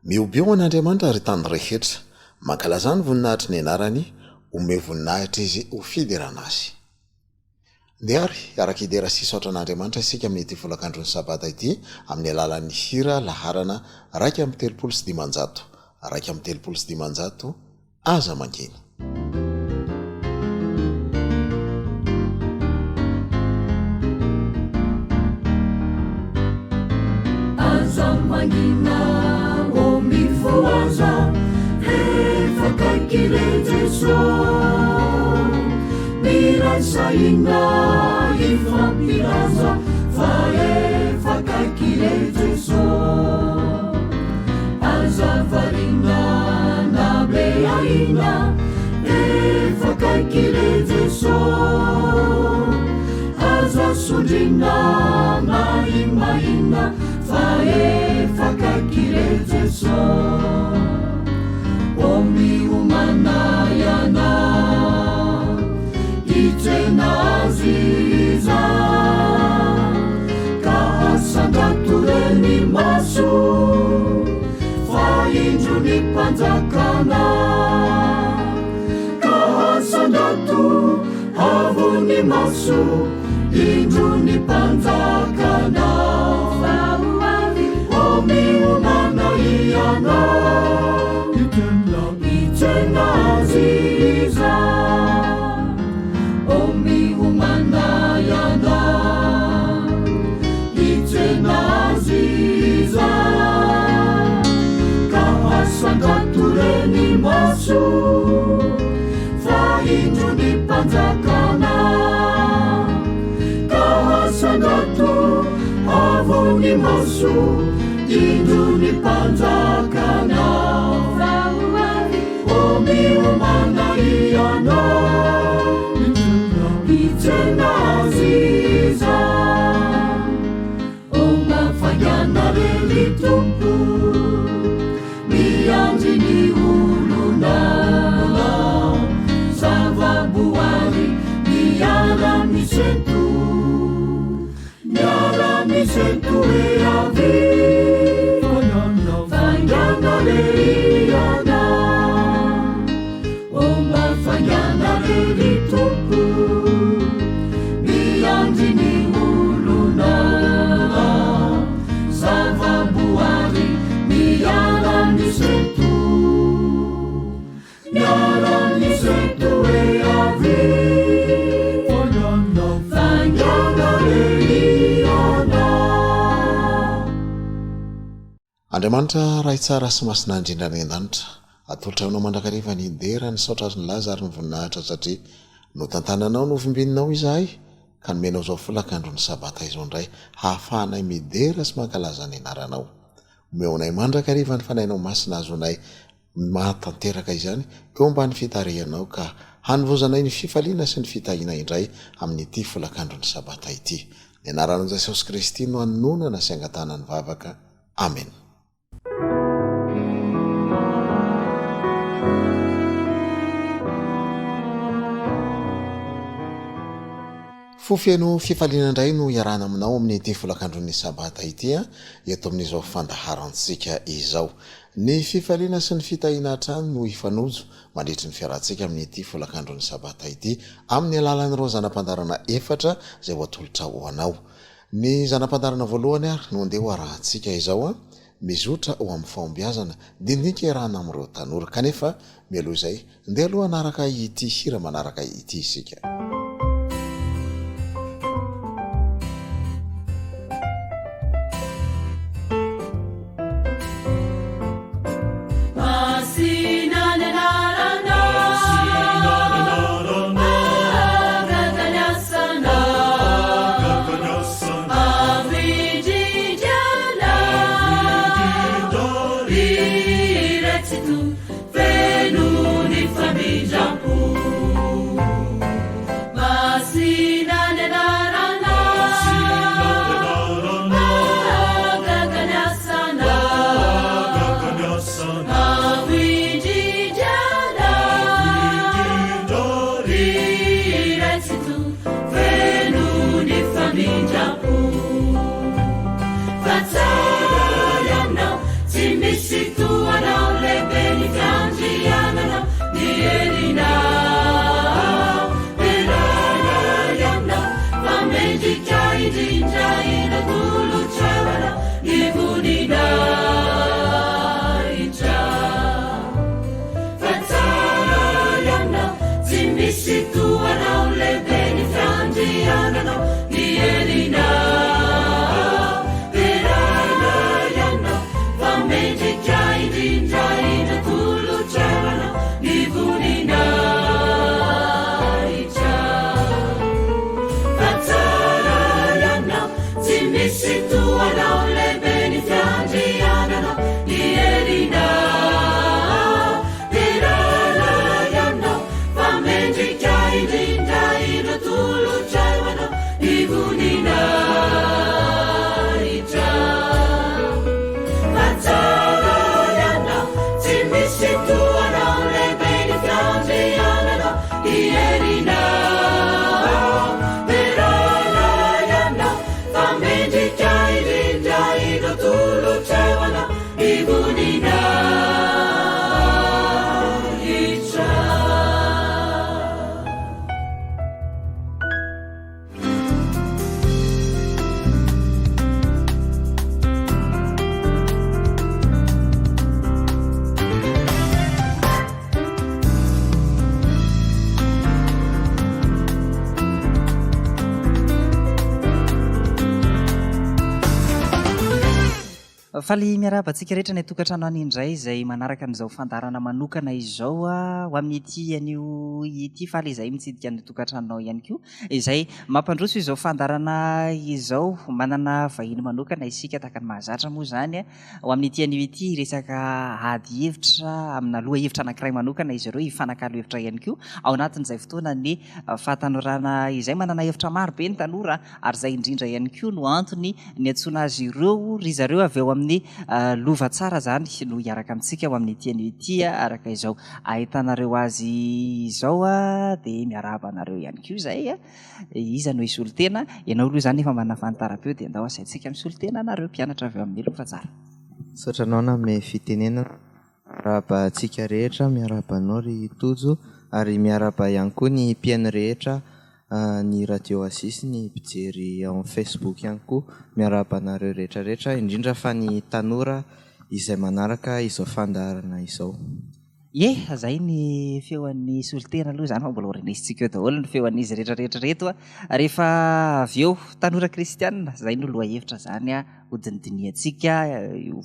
Mihobio an'Andriamanitra ry tany rehetra, mankalazà ny voninahitry ny anarany, omeo voninahitra Izy ho fiderana Azy. Ndeha ary hiaraka hidera sy hisaotra an'Andriamanitra isika amin'ity folakandron'ny Sabata ity amin'ny alalan'ny hira laharana 531, 531, Aza mangina. Aza mangina ô mifohaza efa akaiky re Jeso Miray sahina hifampilaza fa efa akaiky re Jeso Aza variana na be ahiana efa akaiky re Jeso Aza sondriana mahimahina fa efa akaiky re Jeso O miomana ianao hitsena azy izaho Ka asandrato re ny maso fa indro ny mpanjakana Ka asandrato avo ny maso indro ny mpanjakana Fa ho avy ô miomana ianao Hitsena azy izaho Ô miomana ianao Hitsena azy izaho Ka asandrato re ny maso Fa indro ny mpanjakana Ka asandrato avo ny maso Indro ny mpanjakana Fa ho avy Ô miomana ianao Hitsena azy izaho Ô mba faingàna re ry Tompo Miandry ny olonao Zava-boary miara-misento Miara-misento hoe avia Faingàna re ianao Ô mba faingàna re ry Tompo Miandry ny olonao Zava-boary miara-misento Miara-misento hoe avia Faingàna re ianao. Andriamanitra Ray tsara sy masina indrindra any an-danitra, atolotra Anao mandrakariva ny dera, ny saotra ary ny laza ary ny voninahitra satria notantananao novimbininao izahay ka nomenao izao folakandron'ny Sabata izao indray hahafahanay midera sy mankalaza ny anaranao. Omeo anay mandrakariva ny Fanahinao Masina hahazoanay mahatanteraka izany eo ambany fitarihanao ka hanovozanay ny fifaliana sy ny fitahiana indray amin'ity folakandron'ny Sabata ity. Ny anaran'i Jesosy Kristy no anononana sy angatahana ny vavaka. Amen. Fo feno fifaliana indray no iarahana aminao amin'ity folakandron'ny Sabata ity eto amin'izao fandaharantsika izao. Ny fifaliana sy ny fitahiana hatrany no hifanojo mandritry ny fiarahantsika amin'ity folakandron'ny Sabata ity amin'ny alalan'ireo zana-pandaharana efatra izay ho atolotra ho anao. Ny zana-pandaharana voalohany ary no andeha ho arahantsika izao an, mizotra ho amin'ny fahombiazana, dindinika iarahana amin'ireo tanora. Kanefa mialoha izay, ndeha aloha hanaraka ity hira manaraka ity isika. misy toa anao lehibe ny fiandriananao ny herinao Deraina ianao fa mendrika indrindra ireo tolotra ho anao ny voninahitra Fa tsara ianao tsy misy toa anao lehibe ny fiandriananao ny herinao Deraina ianao fa mendrika indrindra indro atolotra ho anao ny voninahitra Fa tsara ianao tsy misy toa anao lehibe ny fiandriananao ny herinao Deraina ianao fa mendrika indrindra indro atolotra ho anao ny voninahitra Fa tsara ianao tsy misy toa anao lehibe ny fiandriananao ny herinao Deraina ianao fa mendrika indrindra indro atolotra ho anao ny voninahitra. Faly miarahaba antsika rehetra any an-tokantrano any indray izay manaraka an'izao fandaharana manokana izao ho amin'ity anio ity. Faly izahay mitsidika ny tokantranonao ihany koa izay mampandroso izao fandaharana izao. Manana vahiny manokana isika tahaka ny mahazatra moa izany ho amin'ity anio ity hiresaka ady hevitra amina lohahevitra anankiray manokana izy ireo, hifanakalo hevitra ihany koa ao anatin'izay fotoana ny fahatanorana izay. Manana hevitra maro be ny tanora ary izay indrindra ihany koa no antony niantsoana azy ireo, ry zareo avy ao amin'ny Lova Tsara izany no hiaraka amintsika ho amin'ity anio ity araka izao ahitanareo azy izao dia miarahaba anareo ihany koa izay. Iza no hisolo tena? Ianao aloha izany efa manana fanitaram-peo dia andao asaintsika misolo tena anareo mpianatra avy ao amin'ny Lova Tsara. Misaotra anao nanome fitenenana. Miarahaba antsika rehetra, miarahaba anao ry Tojo ary miarahaba ihany koa ny mpihaino rehetra ny Radio Asia sy ny mpijery ao amin'ny Facebook ihany koa. Miarahaba anareo rehetra rehetra, indrindra fa ny tanora izay manaraka izao fandaharana izao. Ie, zay ny feon'ny solontena aloha izany fa mbola ho renesintsika eo daholo ny feon'izy rehetra rehetra ireto rehefa avy eo. Tanora kristianina, zay no lohahevitra izany hodinidinihantsika,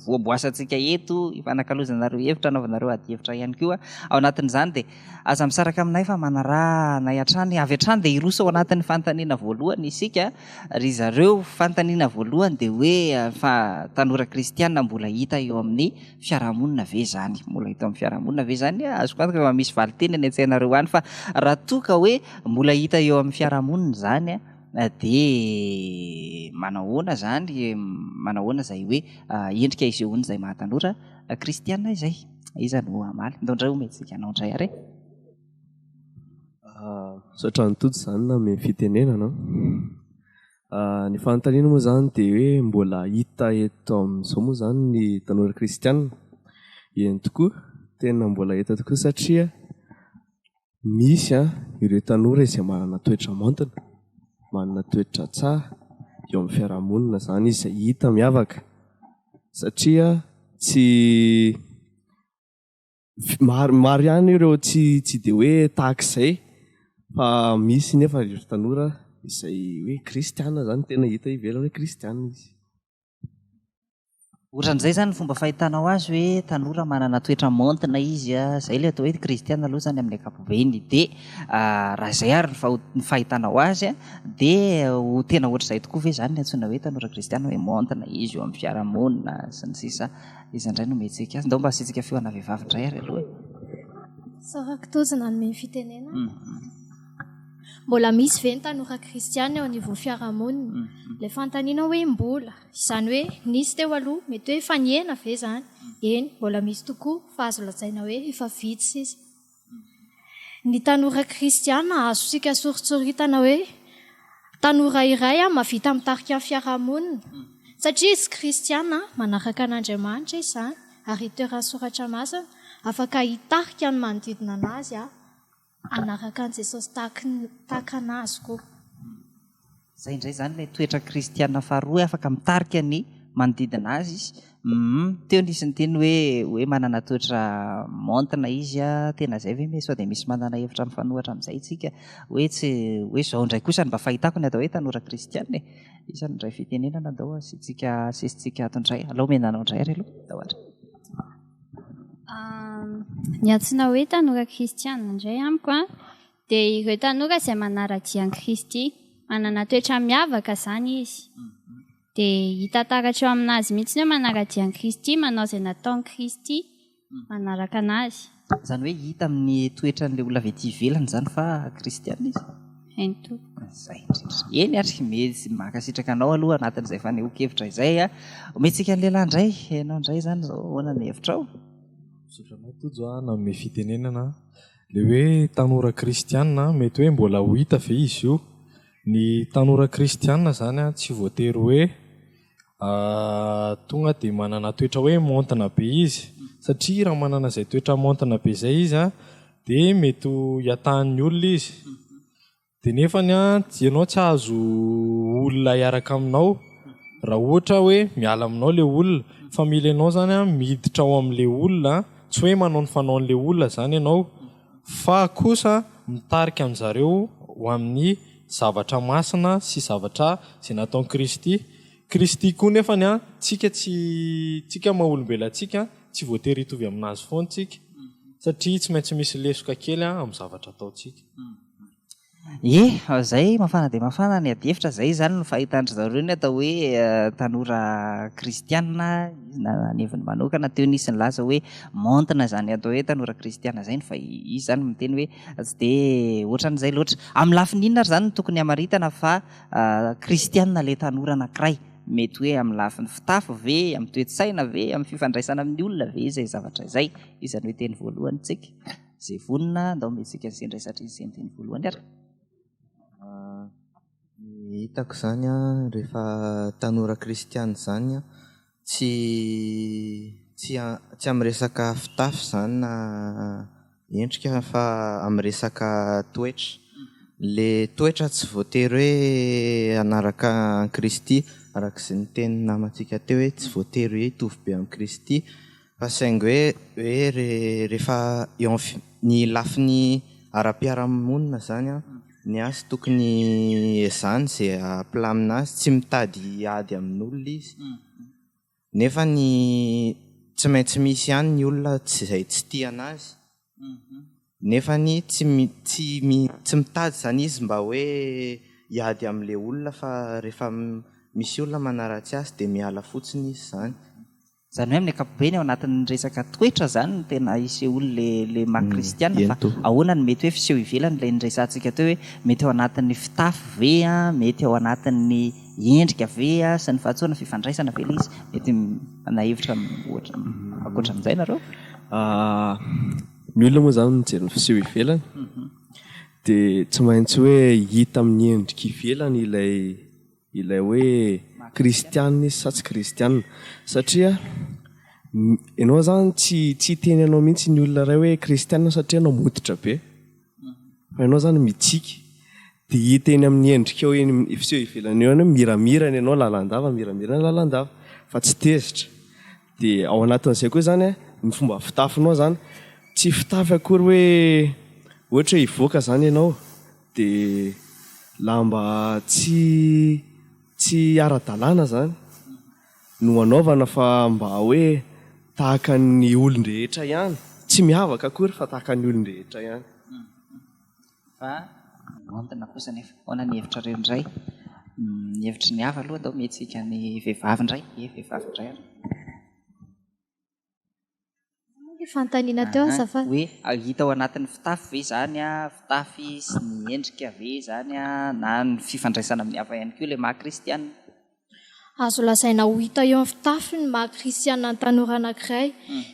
hovoamboasantsika eto, hifanakalozanareo hevitra, hanaovanareo adihevitra ihany koa. Ao anatin'izany dia aza misaraka aminay fa manaraha anay hatrany. Avy hatrany dia hiroso ao anatin'ny fanontaniana voalohany isika ry zareo. Fanontaniana voalohany dia hoe fa tanora kristiana mbola hita eo amin'ny fiarahamonina ve izany? Mbola hita eo amin'ny fiarahamonina ve izany? Azoko antoka fa misy valinteny any an-tsainareo any fa raha toa ka hoe mbola hita eo amin'ny fiarahamonina izany Dia manahoana izany, manahoana izay hoe endrika isehoan'izay maha tanora kristiana izay? Iza no hamaly? Ndao indray omentsika anao indray ary e. Misaotra an'i Tojo izany nanome fitenenana an. Ny fanontaniana moa izany dia hoe mbola hita eto amin'izao moa izany ny tanora kristiana? Eny tokoa, tena mbola hita tokoa satria Misy ireo tanora izay manana toetra maontina, manana toetra tsara eo amin'ny fiarahamonina izany izy izay hita miavaka satria tsy maro maro ihany ireo tsy tsy dia hoe tahaka izay fa misy nefa ireo tanora izay hoe kristiana izany tena hita ivelany hoe kristiana izy. Ohatran'izay izany ny fomba fahitanao azy hoe tanora manana toetra maontina izy, izay ilay atao hoe kristiana aloha izany amin'ny ankapobeny. Dia raha izay ary ny fahitanao azy dia ho tena ohatr'izay tokoa ve izany ny antsoina hoe tanora kristiana hoe maontina izy eo amin'ny fiarahamonina sy ny sisa. Iza indray no omentsika azy? Ndao mba asiantsika feo ana vehivavy indray ary aloha e. Isaorako Tojo nanome ny fitenenana. Mbola misy ve ny tanora kristiana eo anivon'ny fiarahamonina? Ilay fanontaniana hoe mbola. Izany hoe nisy teo aloha, mety hoe efa nihena ve izany? Eny, mbola misy tokoa, fa azo lazaina hoe efa vitsy sisa. Ny tanora kristiana azontsika soritsoritana hoe tanora iray mahavita mitarika ny fiarahamonina, satria izy kristiana, manaraka an'Andriamanitra izy izany. Ary itoeran'ny Soratra Masina, afaka hitarika ny manodidina anazy hanaraka an'i Jesosy tahaka anazy koa. Izay indray izany ilay toetra kristiana faharoa hoe afaka mitarika ny manodidina azy izy. Humm, teo nisy niteny hoe hoe manana toetra maontina izy a, tena izay ve me sao dia misy manana hevitra mifanohitra amin'izay isika hoe tsy hoe izao indray kosa no mba fahitako ny atao hoe tanora kristiana e. Iza no indray fitenenana andao asiantsika asesitsika ato indray. Alao omena anao indray ary aloha. Andao ary. Ny antsoina hoe tanora kristiana indray amiko an, dia ireo tanora izay manara-dia an'i Kristy. Manana toetra miavaka izany izy. Dia hita taratra eo aminazy mihitsy hoe manara-dia an'i Kristy, manao izay nataon'i Kristy, manaraka anazy. Izany hoe hita amin'ny toetran'ilay olona avy ety ivelany izany fa kristiana izy? Eny tompoko. Izay indrindra. Eny ary, mety mankasitraka anao aloha anatin'izay fanehoan-kevitra izay. Omentsika ny lehilahy indray, ianao indray izany izao, ahoana ny hevitrao? Misaotra anao Tojo a, nanome fitenenana. Ilay hoe tanora kristiana, mety hoe mbola ho hita ve izy io? Ny tanora kristiana izany tsy voatery hoe tonga dia manana toetra hoe maontina be izy satria raha manana izay toetra maontina be izay izy dia mety ho hiatahan'ny olona izy. Dia nefany ianao tsy hahazo olona hiaraka aminao raha ohatra hoe miala aminao ilay olona fa mila ianao izany miditra ao amin'ilay olona, tsy hoe manao ny fanaon'ilay olona izany ianao fa kosa mitarika an-dry zareo ho amin'ny zavatra masina sy zavatra izay nataon'i Kristy. Kristy koa nefany an, tsika tsy, tsika maha olombelona antsika, tsy voatery hitovy aminazy foana tsika satria tsy maintsy misy lesoka kely amin'ny zavatra ataontsika. Ie, zay mafana dia mafana ny adihevitra, zay izany no fahitan-dry zareo ny atao hoe tanora kristiana, izy na ny heviny manokana, teo nisy nilaza hoe maontina izany atao hoe tanora kristiana izay, fa izy izany miteny hoe tsy dia ohatran'izay loatra. Amin'ny lafiny inona ary izany no tokony hamaritana fa kristiana ilay tanora anankiray? Mety hoe amin'ny lafiny fitafy ve, amin'ny toe-tsaina ve, amin'ny fifandraisana amin'ny olona ve izay zavatra izay? Iza no hiteny voalohany tsika? Izay vonona, andao omentsika ny sendra satria izay ny teny voalohany ary. Ny hitako izany an, rehefa tanora kristiana izany an, tsy tsy tsy amin'ny resaka fitafy izany na endrika fa amin'ny resaka toetra. Ilay toetra tsy voatery hoe hanaraka an'i Kristy, araka izay nitenin'ny namantsika teo hoe tsy voatery hoe hitovy be amin'i Kristy Fa saingy hoe hoe rehefa eo amin'ny ny lafiny ara-piarahamonina izany an, ny azy tokony ezahiny izay hampilamina azy, tsy mitady hiady amin'olona izy. Nefa ny tsy maintsy misy ihany ny olona tsy izay tsy tia an'azy. Nefa ny tsy tsy tsy mitady izany izy mba hoe hiady amin'ilay olona fa rehefa misy olona manaratsy azy dia miala fotsiny izy izany. Izany hoe amin'ny ankapobeny ao anatin'ny resaka toetra izany no tena isehoan'ilay ilay maha kristiana fa ahoana no mety hoe fiseho ivelany ilay niresahantsika teo hoe mety ao anatin'ny fitafy ve an, mety ao anatin'ny endrika ve an, sy ny fahatsorana, fifandraisana ve ilay izy? Mety manana hevitra ohatra ankoatra an'izay nareo? Ny olona moa izany mijery ny fiseho ivelany dia tsy maintsy hoe hita amin'ny endrika ivelany ilay ilay hoe kristianina izy sa tsy kristianina satria ianao zany tsy tsy hiteny anao mihitsy ny olona iray hoe kristianina satria ianao moditra be fa ianao zany mitsiky dia hita eny amin'ny endrikao eny amin'ny fiseho ivelany eo ihany hoe miramirana ianao lalandava miramirana lalandava fa tsy tezitra dia ao anatin'izay koa zany an ny fomba fitafinao zany tsy fitafy akory hoe ohatra hoe hivoaka zany ianao Dia lamba tsy tsy ara-dalàna izany no anaovana fa mba hoe tahaka ny olon-drehetra ihany, tsy miavaka akory fa tahaka ny olon-drehetra ihany. Fa maontina kosa nefa. Ahoana ny hevitrareo indray? Ny hevitry ny hafa aloha atao mihetsika ny vehivavy indray. Ie, vehivavy indray ary. Ilay fanontaniana teo azafady. Hoe hita ao anatin'ny fitafy ve izany an, fitafy sy ny endrika ve izany an, na ny fifandraisana amin'ny hafa ihany koa ilay maha kristiana? Azo lazaina ho hita eo amin'ny fitafy ny maha kristiana ny tanora anankiray.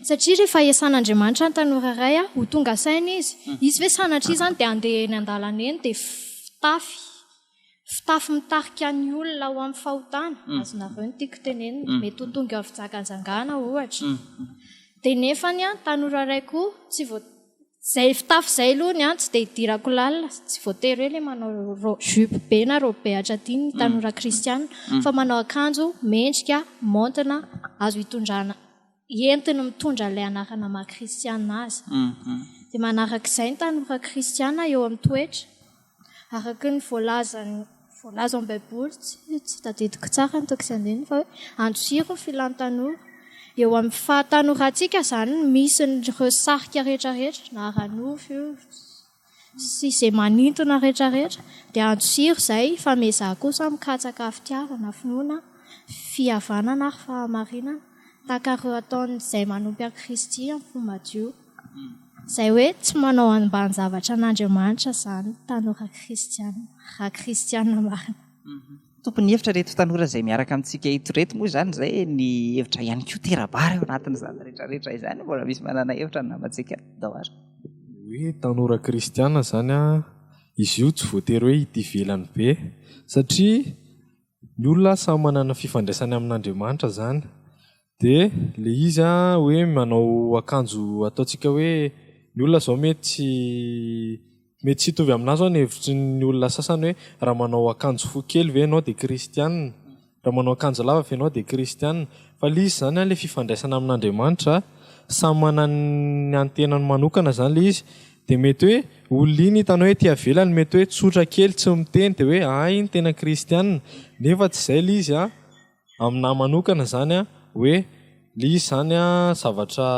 Satria rehefa esan'Andriamanitra ny tanora iray, ho tonga saina izy. Izy ve sanatria izany dia handeha eny an-dalana eny dia fitafy Fitafy mitarika ny olona ho amin'ny fahotana, azonareo ny tiako tenenina, mety ho tonga eo amin'ny fijanganjangana ohatra. Dia nefany an, tanora iray koa tsy voa, izay fitafy izay aloha ny an tsy dia idirako lalina, tsy voatery hoe ilay manao jupe be na robe be hatraty ny tanora kristiana fa manao akanjo mendrika, maontina, azo itondrana, entiny mitondra ilay anarana maha kristiana azy. Dia manarak'izay ny tanora kristiana eo amin'ny toetra. Araka ny voalazan'ny voalaza ao amin'ny Baiboly, tsy tsy tadidiko tsara ny toko sy andininy fa hoe andosiro ny filan'ny tanora. Eo amin'ny fahatanorantsika izany no misy ireo sarika rehetra rehetra, na ara-nofo io sy izay manintona rehetra rehetra, dia andosiro izay fa miezaha kosa mikatsaka fitiavana, finoana, fihavanana ary fahamarinana, tahaka ireo ataon'izay manompo an'i Kristy amin'ny fo madio. Izay hoe tsy manao ambanin-javatra an'Andriamanitra izany tanora kristiana, raha kristiana marina. Tompon'ny hevitra ireto tanora izay miaraka amintsika eto ireto moa izany izay ny hevitra ihany koa tera-bary ao anatin'izany rehetra rehetra izany. Mbola misy manana hevitra ny namantsika ato daholo. Ny hoe tanora kristiana izany an, izy io tsy voatery hoe ity ivelany be satria ny olona samy manana ny fifandraisany amin'Andriamanitra izany. Dia ilay izy an, hoe manao akanjo ataontsika hoe ny olona izao mety tsy mety tsy hitovy aminà izao ny hevitry ny olona sasany hoe raha manao akanjo fohy kely ve ianao dia kristiana? Raha manao akanjo lava ve ianao dia kristiana? Fa ilay izy izany an, ilay fifandraisana amin'Andriamanitra, samy manana ny an'ny tenany manokana izany ilay izy. Dia mety hoe olona iny hitanao ety ivelany mety hoe tsotra kely tsy miteny dia hoe hay iny tena kristiana, nefa tsy izay ilay izy an. Aminahy manokana izany an, hoe ilay izy izany an zavatra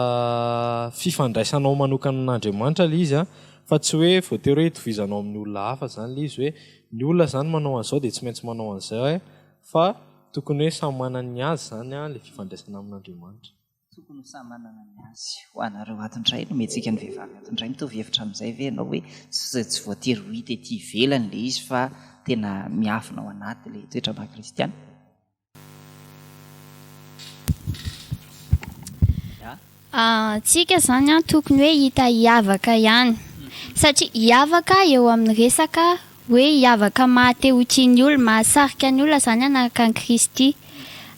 fifandraisanao manokana amin'Andriamanitra ilay izy an, fa tsy hoe voatery hoe itovizanao amin'ny olona hafa izany ilay izy hoe ny olona izany manao an'izao dia tsy maintsy manao an'izay aho fa tokony hoe samy manana ny azy izany an ilay fifandraisana amin'Andriamanitra. Tokony ho samy manana ny azy. Ho anareo ato indray, nomentsika ny vehivavy ato indray, mitovy hevitra amin'izay ve ianao hoe tsy voatery ho hita ety ivelany ilay izy fa tena miafina ao anaty ilay toetra maha kristiana? Antsika izany an, tokony hoe hita hiavaka ihany. Satria hiavaka eo amin'ny resaka hoe hiavaka maha te ho tia ny olona, mahasarika ny olona izany hanaraka an'i Kristy.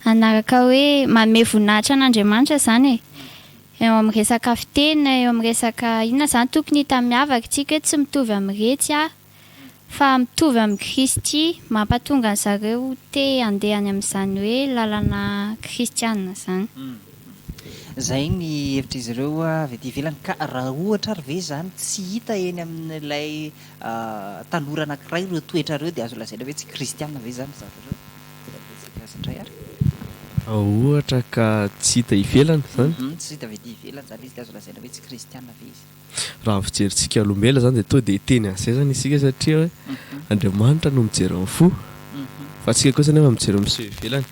Hanaraka hoe manome voninahitra an'Andriamanitra izany e. Eo amin'ny resaka fiteny, eo amin'ny resaka inona izany, tokony hita miavaka isika hoe tsy mitovy amin'iretsy aho fa mitovy amin'i Kristy, mampatonga an'zareo te handeha any amin'izany hoe lalana kristiana izany. Izay ny hevitr'izy ireo avy aty ivelany. Ka raha ohatra ary ve izany tsy hita eny amin'ilay tanora anankiray ireo toetra ireo dia azo lazaina hoe tsy kristiana ve izany ry zareo ireo? Betsaka azy indray ary. Raha ohatra ka tsy hita ivelany izany? Tsy hita avy ety ivelany izany izy dia azo lazaina hoe tsy kristiana ve izy? Raha ny fijerintsika olombelona izany dia tonga dia hiteny an'izay izany isika satria hoe Andriamanitra no mijery ny fo fa antsika kosa anefa mijery ny miseho ivelany.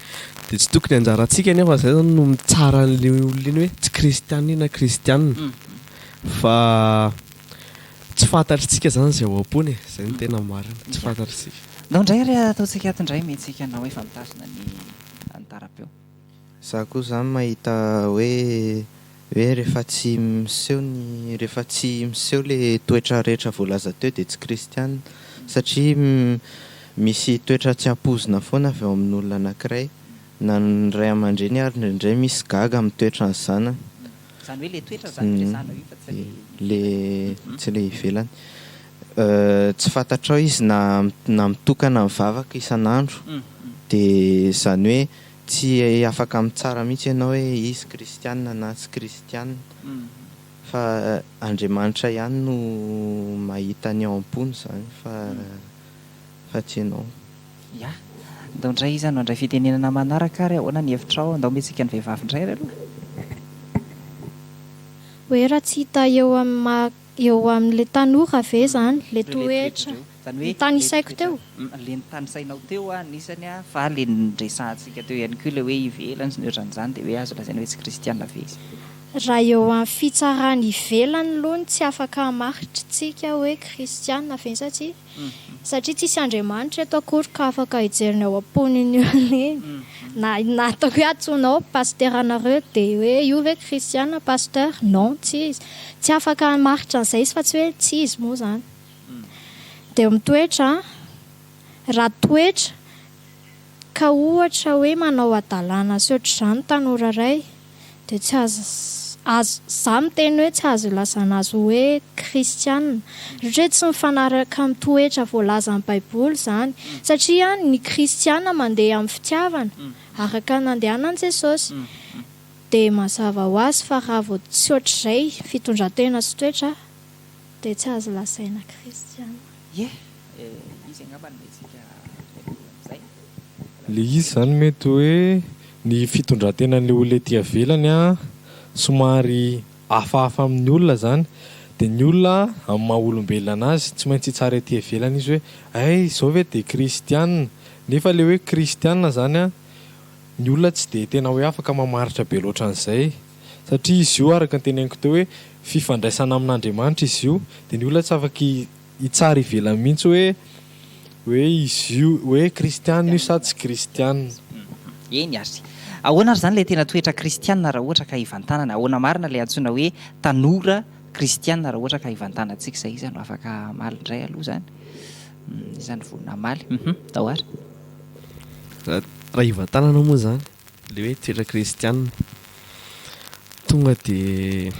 Dia tsy tokony anjarantsika anefa izay izany no mitsara an'ilay olona iny hoe tsy kristiana iny na kristiana fa Tsy fantatr'tsika zany izay ao am-pony e, izay no tena marina, tsy fantatr'tsika. Ndao indray ary ataontsika ato indray mihetsika anao efa mitazona ny ny tara-peo. Za koa zany mahita hoe hoe rehefa tsy miseho ny rehefa tsy miseho le toetra rehetra voalaza teo dia tsy kristiana satria misy toetra tsy ampoizina foana avy ao amin'olona anakiray na ny ray aman-dreny ary indraindray misy gaga amin'ny toetran'ny zanany. Izany hoe le toetra izany no resahanao io fa tsy le Le tsy le ivelany. Tsy fantatrao izy na na mitokana mivavaka isan'andro dia izany hoe tsy afaka mitsara mihitsy ianao hoe izy kristiana na tsy kristiana fa Andriamanitra ihany no mahita ny ao am-pony izany fa fa tsy ianao. Ya. Ndao indray iza no handray fitenenana manaraka ary ahoana ny hevitrao? Ndao omentsika ny vehivavy indray ary aloha. Hoe raha tsy hita eo amin'ny maha eo amin'ilay tanora ve izany ilay toetra notanisaiko teo? Ilay notanisainao teo anisany fa ilay niresahantsika teo ihany koa ilay hoe ivelany sy ny ohatran'izany dia hoe azo lazaina hoe tsy kristiana ve izy? Raha eo amin'ny fitsarana ivelany aloha no tsy afaka hamaritra tsika hoe kristiana ve sa tsia. Satria tsisy Andriamanitra eto akory ka afaka hijery ny ao am-pon'iny olona iny. Na na ataoko hoe antsoinao pasiteranareo dia hoe io ve kristiana pasteur? Non, tsy izy. Tsy afaka hamaritra an'izay izy fa tsy hoe tsy izy moa izany. Dia mitoetra an, raha toetra ka ohatra hoe manao hadalana sy ohatr'izany tanora iray dia tsy azo. azo, za miteny hoe tsy azo ilazana azy hoe kristiana. Satria hoe tsy mifanaraka amin'ny toetra voalazan'ny baiboly izany. Satria ny kristiana mandeha amin'ny fitiavana, araka ny nandehanan'i Jesosy. Dia mazava ho azy fa raha vao tsy ohatr'izay fitondran-tena sy toetra dia tsy azo lazaina kristiana. Ie, izy angamba no mety amin'izay. Le izy zany mety hoe ny fitondran-tenan'le olona ety ivelany an, somary hafahafa amin'ny olona zany, de ny olona amin'ny maha olombelona anazy tsy maintsy hitsara ety ivelany izy hoe hay izao ve de kristiana, nefa le hoe kristiana zany an, ny olona tsy de tena hoe afaka mamaritra be loatra an'izay, satria izy io araka ny teneniko teo hoe fifandraisana amin'Andriamanitra izy io, de ny olona tsy afaka hitsara ivelany mihitsy hoe hoe izy io hoe kristiana io sa tsy kristiana. Eny ary. Ahoana ary izany ilay tena toetra kristiana raha ohatra ka hivantanana? Ahoana marina ilay antsoina hoe tanora kristiana raha ohatra ka hivantanantsika izay? Iza no afaka hamaly indray aloha izany? Iza no vonona hamaly? Hum, tao ary. Raha hivantanana moa izany ilay hoe toetra kristiana, tonga dia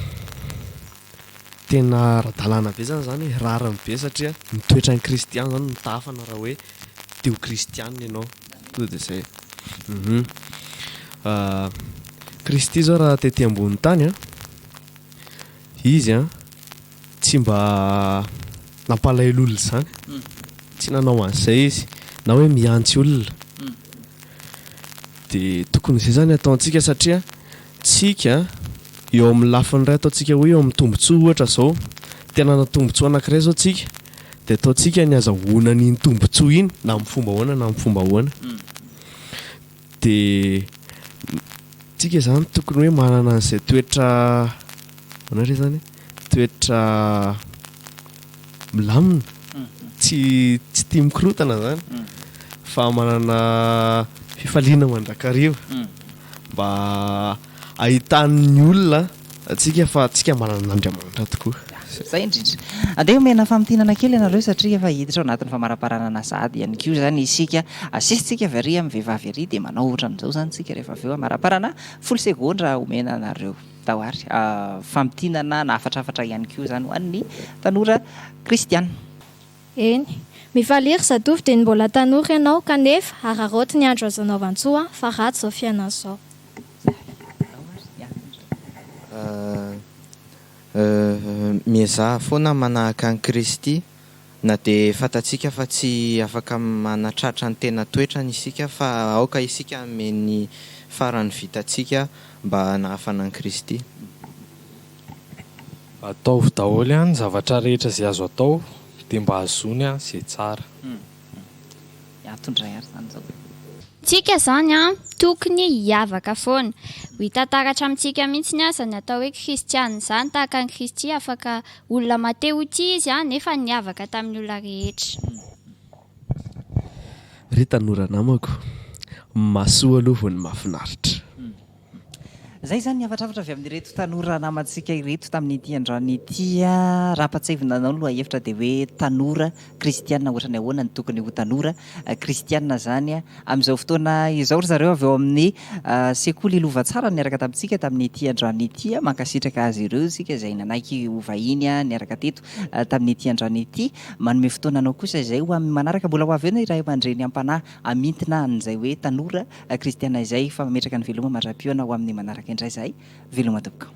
Tena ara-dalàna be zany zany e, rariny be satria ny toetran'ny kristiana zany no tahafana raha hoe te ho kristiana ianao, tonga de zay. Hum Kristy zao raha tety ambony tany an, izy an tsy mba nampalahelo olona izany, tsy nanao an'izay izy, na hoe mihantsy olona, de tokony izay zany ataontsika satria Tsika, eo amin'ny lafiny iray ataontsika hoe eo amin'ny tombontsoa ohatra izao, te hanana tombontsoa anankiray izao tsika, dia ataontsika ny hazahoana an'iny tombontsoa iny na amin'ny fomba ahoana na amin'ny fomba ahoana. Dia tsika izany tokony hoe manana an'izay toetra, ahoana re izany e? Toetra milamina, tsy tsy tia mikorontana izany, fa manana fifaliana mandrakariva. Mba ahitan'ny olona antsika fa antsika manana an'Andriamanitra tokoa. Zay indrindra. Andeha omena famintinana kely ianareo satria efa hiditra ao anatin'ny famaraparana sahady ihany koa izany isika. Asesitsika avy ary amin'ny vehivavy ary dia manao ohatran'izao izany isika rehefa avy eo hamaraparana. Folo segondra omena anareo. Tao ary. Famintinana na hafatrafatra ihany koa izany ho an'ny tanora kristiana. Eny. Mifalia ry zatovo dia ny mbola tanora ianao kanefa araraoty ny andro azo anaovan-tsoa fa ratsy izao fiainana izao. Miezaha foana manahaka an'i Kristy na dia fantatsika fa tsy afaka manatratra ny tena toetrany isika fa aoka isika hanome ny farany vitantsika mba hanahafana an'i Kristy. Ataovy daholo ihany ny zavatra rehetra izay azo atao dia mba ahazoany izay tsara. Ato indray ary izany izao. Tsika zany an, tokony hiavaka foana. Ho hita taratra amintsika mihitsiny aza ny atao hoe kristiana izany, tahaka an'i Kristy afaka olona mate ho tia izy an, nefa niavaka tamin'ny olona rehetra. Ry tanora namako, mahasoa aloha vao ny mahafinaritra. Izay izany ny hafatrafatra avy amin'ireto tanora namantsika ireto tamin'ity androany ity. Raha ampatsiahivina anao ny lohahevitra dia hoe tanora kristiana ohatran'ny ahoana no tokony ho tanora kristiana izany amin'izao fotoana izao ry zareo avy ao amin'ny sekoly Lova Tsara niaraka tamintsika tamin'ity androany ity. Mankasitraka azy ireo isika izay nanaiky ho vahiny niaraka teto tamin'ity androany ity. Manome fotoana anao kosa izay ho amin'ny manaraka. Mbola ho avy eo ny ray aman-dreny am-panahy hamintina an'izay hoe tanora Kristiana izay fa mametraka ny veloma mandra-pihaona ho amin'ny manaraka indray izahay. Veloma tompoko.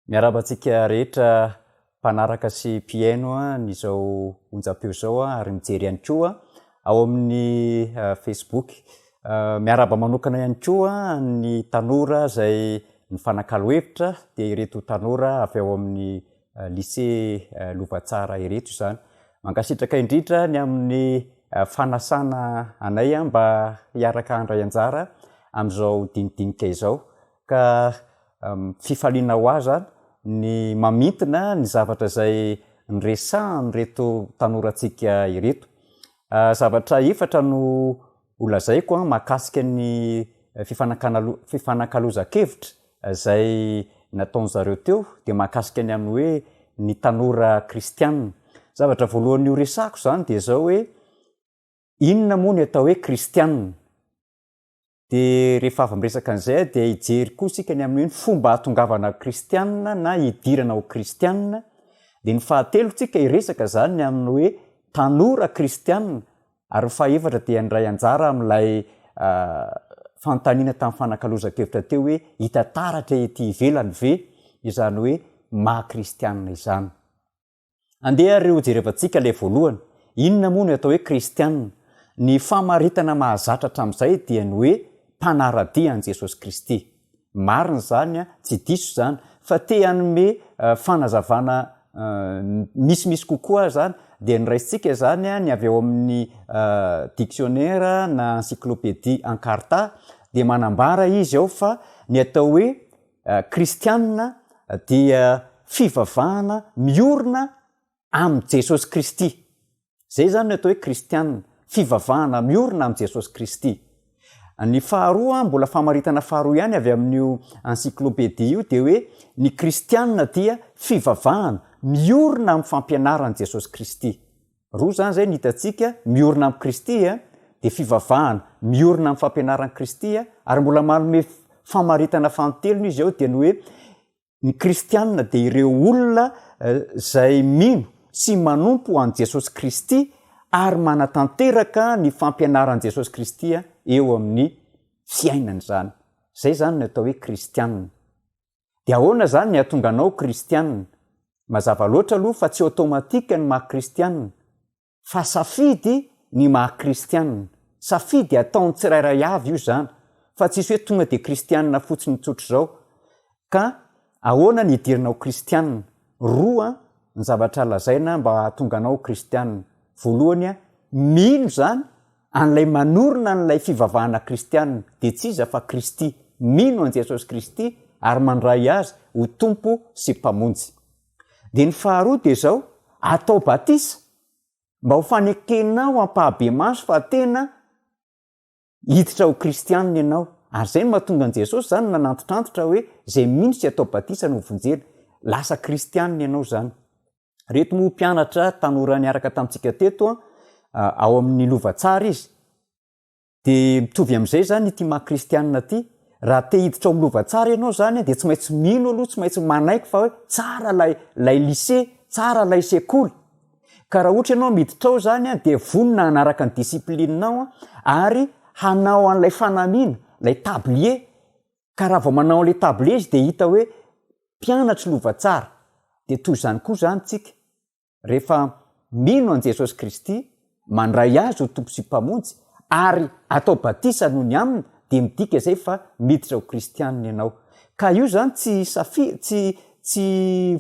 Miarahaba antsika rehetra mpanaraka sy mpihaino an'izao onjam-peo izao ary mijery ihany koa ao amin'ny Facebook. Miarahaba manokana ihany koa ny tanora izay nifanakalo hevitra dia ireto tanora avy ao amin'ny Lycée Lovatsara ireto izany. Mankasitraka indrindra ny amin'ny fanasana anay mba hiaraka handray anjara amin'izao dinidinika izao. Ka fifaliana ho ahy izany ny mamintina ny zavatra izay niresahan'ireto tanorantsika ireto. Zavatra efatra no holazaiko mahakasika ny fifanakalozan-kevitra izay nataon-dry zareo teo dia mahakasika ny amin'ny hoe ny tanora kristiana. Zavatra voalohany horesahako izany dia izao hoe inona moa ny atao hoe kristiana? Dia rehefa avy miresaka an'izay dia hijery koa isika ny amin'ny hoe ny fomba hahatongavana kristiana na hidirana ho kristiana. Dia ny fahatelo tsika hiresaka izany ny amin'ny hoe tanora kristiana ary ny fahefatra dia handray anjara amin'ilay fanontaniana tamin'ny fanakalozan-kevitra teo hoe hita taratra ety ivelany ve izany hoe maha kristiana izany. Andeha ary ho jerevantsika ilay voalohany, inona moa no atao hoe kristiana? Ny famaritana mahazatra hatramin'izay dia ny hoe mpanara-dia an'i Jesosy Kristy. Marina izany, tsy diso izany, fa te hanome fanazavana misimisy kokoa aho izany, dia noraisintsika izany ny avy ao amin'ny dictionnaire na encyclopédie Encarta, dia manambara izy ao fa ny atao hoe kristiana dia fivavahana miorina amin'i Jesosy Kristy. Izay izany no atao hoe kristiana, fivavahana miorina amin'i Jesosy Kristy. Ny faharoa, mbola famaritana faharoa ihany avy amin'io encyclopédie io dia hoe ny kristiana dia fivavahana miorina amin'ny fampianaran'i Jesosy Kristy. Roa izany izay ny hitantsika, miorina amin'i Kristy dia fivavahana miorina amin'ny fampianaran'i Kristy ary mbola manome famaritana fanintelony izy ao dia ny hoe Ny kristianina dia ireo olona izay mino sy manompo an'i Jesosy Kristy ary manatanteraka ny fampianaran'i Jesosy Kristy eo amin'ny fiainany izany. Izay izany no atao hoe kristianina. Dia ahoana izany ny hahatonga anao ho kristianina? Mazava loatra aloha fa tsy automatique ny maha kristianina. Fa safidy ny maha kristianina. Safidy ataon'ny tsirairay avy io izany, fa tsisy hoe tonga dia kristianina fotsiny tsotr'izao. Ka ahoana ny hidirana ho kristianina? Roa ny zavatra lazaina mba hahatonga anao ho kristianina. Voalohany, mino izany an'ilay manorina an'ilay fivavahana kristianina, dia tsy iza fa Kristy. Mino an'i Jesosy Kristy ary mandray Azy ho Tompo sy Mpamonjy. Dia ny faharoa dia izao, atao batisa mba ho fanekenao ampahabemaso fa tena hiditra ho kristianina ianao. Ary izay no mahatonga an'i Jesosy izany nanantitrantitra hoe izay mino sy atao batisa no vonjena. Lasa kristianina ianao izany. Ireto moa mpianatra tanora niaraka tamintsika teto ao amin'ny lova tsara izy. Dia mitovy amin'izay izany ity maha kristianina ity, raha te hiditra ao amin'ny lova tsara ianao izany dia tsy maintsy mino aloha, tsy maintsy manaiky fa hoe tsara ilay ilay lycée, tsara ilay sekoly. Ka raha ohatra ianao miditra ao izany dia vonona hanaraka ny discipline-nao ary hanao an'ilay fanamiana, ilay tablier. Ka raha vao manao an'ilay tablier izy dia hita hoe mpianatry lova tsara. Dia toy izany koa izany tsika. Rehefa mino an'i Jesosy Kristy, mandray Azy ho Tompo sy Mpamonjy, ary atao batisa noho ny Aminy, dia midika izay fa miditra ho kristianina ianao. Ka io izany tsy safi, tsy, tsy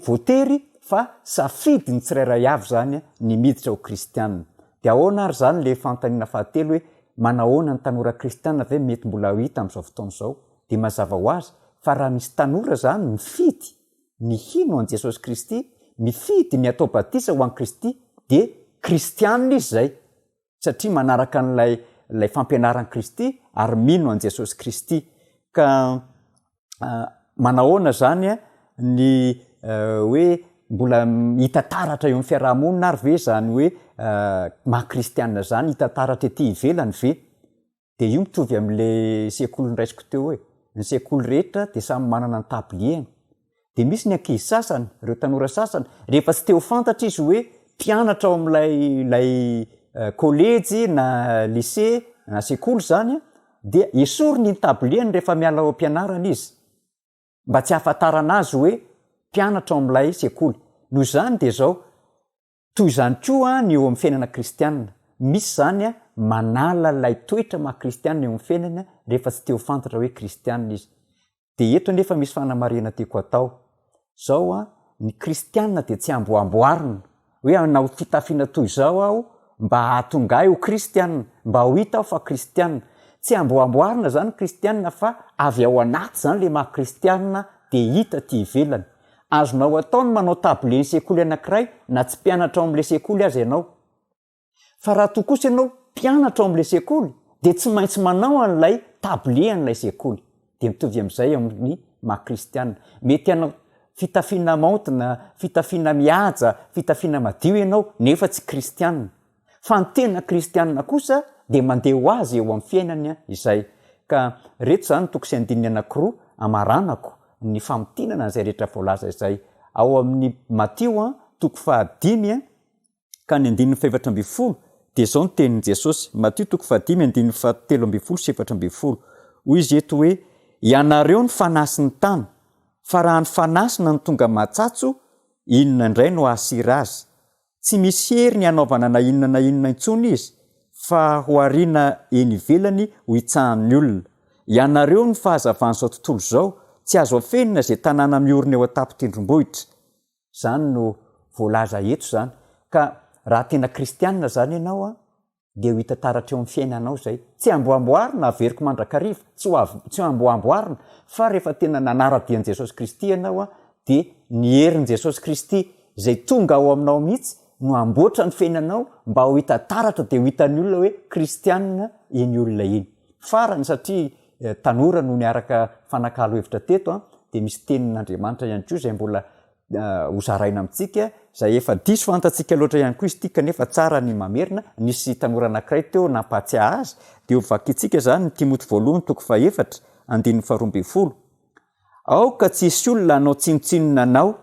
voatery fa safidin'ny tsirairay avy izany ny miditra ho kristianina. Dia ahoana ary izany ilay fanontaniana fahatelo hoe, manahoana ny tanora kristianina ve mety mbola ho hita amin'izao fotoana izao? Dia mazava ho azy fa raha misy tanora izany mifidy ny hino an'i Jesosy Kristy, mifidy ny atao batisa ho an'i Kristy dia kristianina izy izay satria manaraka an'ilay ilay fampianaran'i Kristy ary mino an'i Jesosy Kristy. Ka manahoana izany ny hoe mbola hita taratra eo amin'ny fiaraha-monina ary ve izany hoe maha kristianina izany hita taratra ety ivelany ve? Dia io mitovy amin'ilay sekoly noraisiko teo hoe, ny sekoly rehetra dia samy manana ny tablier-ny. Dia misy ny ankizy sasany, ireo tanora sasany, rehefa tsy te ho fantatra izy hoe mpianatra ao amin'ilay ilay kolejy na lycée na sekoly izany an, dia esoriny iny tablier-ny rehefa miala ao am-pianarana izy. Mba tsy hahafantarana azy hoe mpianatra ao amin'ilay sekoly. Noho izany dia izao, Toy izany koa ny eo amin'ny fiainana kristianina. Misy izany manala ilay toetra maha kristianina eo amin'ny fiainany rehefa tsy te ho fantatra hoe kristianina izy. Dia eto anefa misy fanamarihana tiako atao. Izao an, ny kristianina dia tsy amboamboarina hoe hanao fitafiana toy izao aho mba hahatonga ahy ho kristianina, mba ho hita aho fa kristianina. Tsy amboamboarina izany ny kristianina fa avy ao anaty izany ilay maha kristianina dia hita aty ivelany. Azonao atao ny manao tablier ny sekoly anankiray na tsy mpianatra ao amin'ilay sekoly aza ianao. Fa raha toa kosa ianao mpianatra ao amin'ilay sekoly dia tsy maintsy manao an'ilay tablier an'ilay sekoly. Dia mitovy amin'izay eo amin'ny maha kristiana. Mety hanao fitafiana maontina, fitafiana mihaja, fitafiana madio ianao nefa tsy kristiana. Fa ny tena kristiana kosa dia mandeha ho azy eo amin'ny fiainany izay. Ka ireto izany toko sy andininy anankiroa amaranako ny famintinana an'izay rehetra voalaza izay. Ao amin'ny Matio toko fahadimy ka ny andininy fahefatra ambin'ny folo dia izao ny tenin'i Jesosy, Matio toko fahadimy andininy fahatelo ambin'ny folo sy 14. Hoy izy eto hoe, Ianareo ny fanasin'ny tany, fa raha ny fanasina no tonga matsatso, inona indray no hahasira azy? Tsy misy hery ny hanaovana na inona na inona intsony izy, fa ho ariana eny ivelany ho hitsahan'ny olona. Ianareo no fahazavan'izao tontolo izao, tsy azo afenina izay tanàna miorina eo an-tampon-tendrombohitra. Izany no voalaza eto izany. Ka raha tena kristianina izany ianao an, dia ho hita taratra eo amin'ny fiainanao izay. Tsy amboamboarina, averiko mandrakariva, tsy ho avy, tsy amboamboarina, fa rehefa tena nanara-dia an'i Jesosy Kristy ianao an, dia ny herin'i Jesosy Kristy izay tonga ao aminao mihitsy no hamboatra ny fiainanao mba ho hita taratra dia ho hitan'ny olona hoe kristianina iny olona iny. Farany, satria tanora no niaraka fanakalo hevitra teto an, dia misy tenin'Andriamanitra ihany koa izay mbola ho zaraina amintsika, izay efa diso fantatsika loatra ihany koa izy ity kanefa tsara ny mamerina, nisy tanora anankiray teo nampahatsiahy azy, dia ho vakintsika izany ny Timoty voalohany toko fahefatra andininy faharoa ambin'ny folo. Aoka tsy hisy olona hanao tsinontsinona anao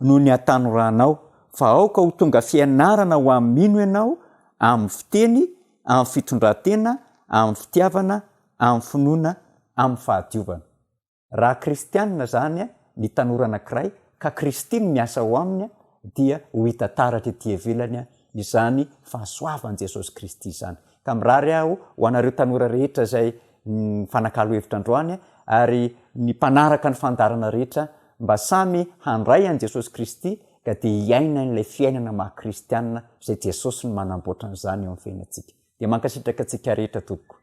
noho ny hatanoranao, fa aoka ho tonga fianarana ho amin'ny mino ianao, amin'ny fiteny, amin'ny fitondran-tena, amin'ny fitiavana, amin'ny finoana, amin'ny fahadiovana. Raha kristianina izany ny tanora anankiray ka Kristy no miasa ao aminy dia ho hita taratra ety ivelany izany fahasoavan'i Jesosy Kristy izany. Ka mirary aho ho anareo tanora rehetra izay nifanakalo hevitra androany ary ny mpanaraka ny fandaharana rehetra mba samy handray an'i Jesosy Kristy ka dia hiaina an'ilay fiainana maha kristianina izay Jesosy no manamboatra an'izany eo amin'ny fiainantsika. Dia mankasitraka antsika rehetra tompoko.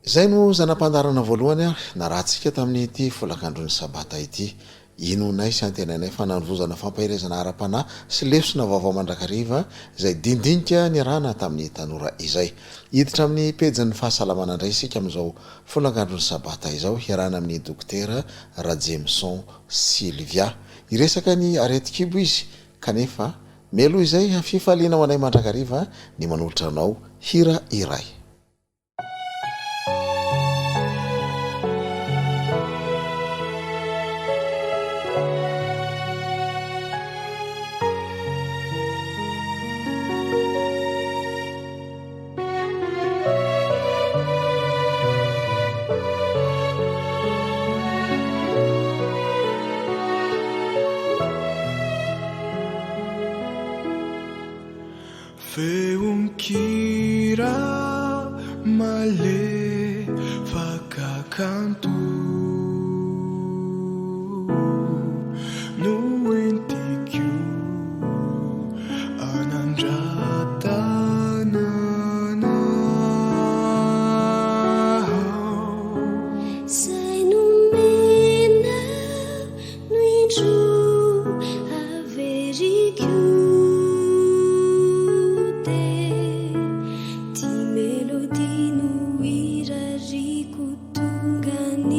Izay no zana-pandaharana voalohany ary narahantsika tamin'ity folakandron'ny Sabata ity. Inoanay sy antenainay fa nanovozana fampaherezana ara-panahy sy lesona vaovao mandrakariva izay dinidinika niarahana tamin'ny tanora izay. Hiditra amin'ny pejin'ny fahasalamana indray isika amin'izao folakandron'ny Sabata izao hiarahana amin'ny Dokotera Rajemison Sylvia. Hiresaka ny aretin-kibo izy kanefa mialoha izay fifaliana ho anay mandrakariva ny manolotra anao hira iray. Feon-kira malefaka kanto no entiko anandratana anao. Izay nomena no indro Averiko dia ty melodie no irariako tonga ny.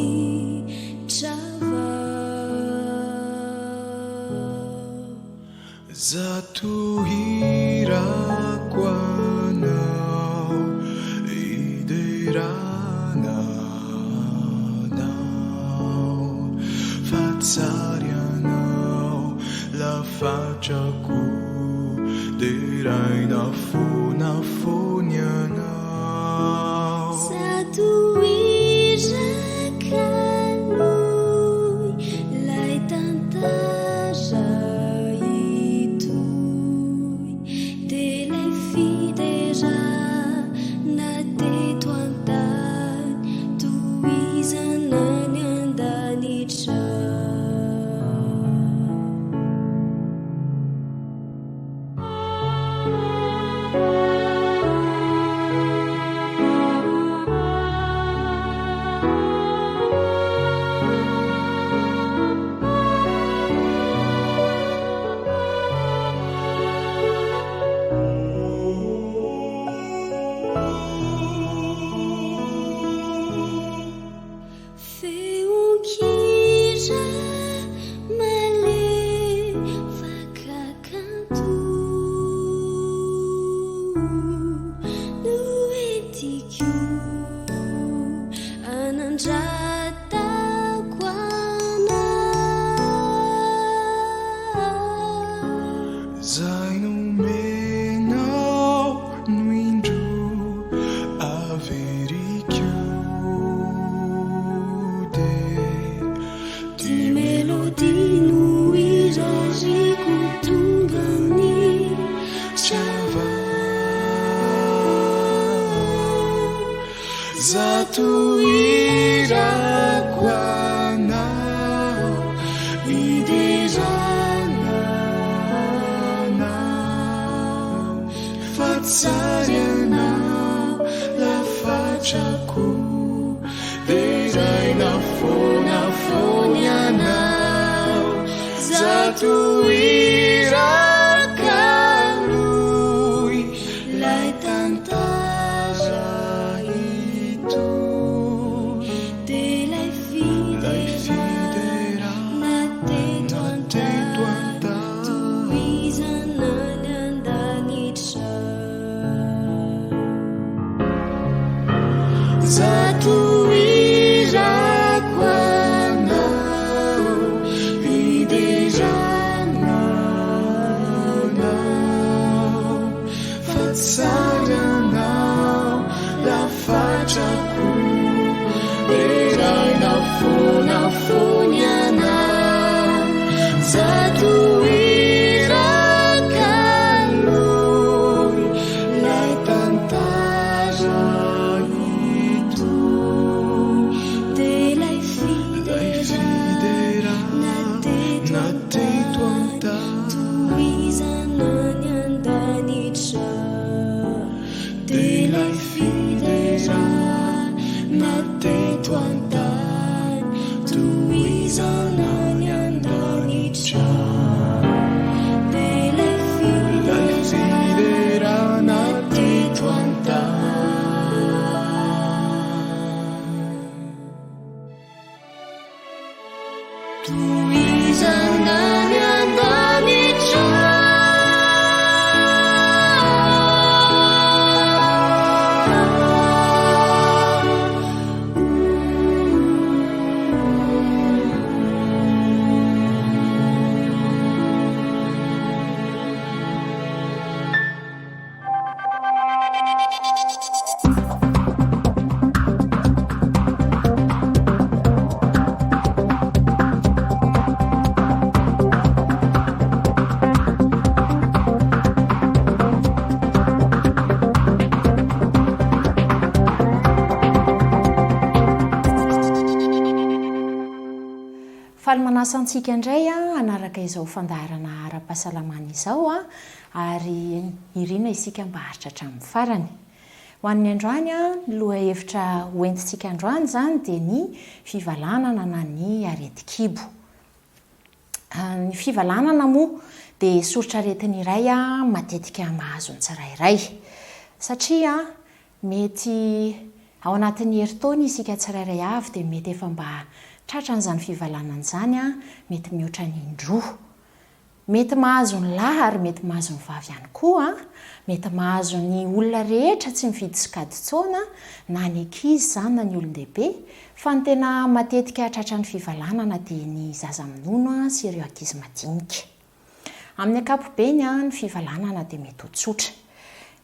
Zato irako anao Hiderana anao Fa tsara ianao Lafatrako Deraina foana foana ianao Zato iraka aloy Lay tantara hitohy Dia lay fiderana teto an-tany Tohizana any an-danitra Zato irako anao Hiderana anao Fa tsara ianao Lafatrako Deraina foana foana ianao Zato iraka aloy Lay tantara hitohy Dia lay fiderana teto an-tany Tohizana any an-danitra Dia lay fiderana teto an-tany Tohizana any an-danitra Dia lay fiderana teto an-tany Tohizana any an-danitra. Faly manasa antsika indray hanaraka izao fandaharana ara-pahasalamana izao ary irina isika mba haharitra hatramin'ny farany. Ho an'ny androany, ny lohahevitra hoentintsika androany izany dia ny fivalanana na ny aretin-kibo. Ny fivalanana moa dia soritr'aretina iray matetika mahazo ny tsirairay. Satria mety ao anatin'ny herintaona isika tsirairay avy dia mety efa mba tratran'izany fivalanana izany, mety mihoatra ny indroa. Mety mahazo ny lahy ary mety mahazo ny vavy ihany koa, mety mahazo ny olona rehetra tsy mifidy sokajin-taona na ny ankizy izany na ny olon-dehibe, fa ny tena matetika tratran'ny fivalanana dia ny zaza minono sy ireo ankizy madinika. Amin'ny ankapobeny, ny fivalanana dia mety ho tsotra.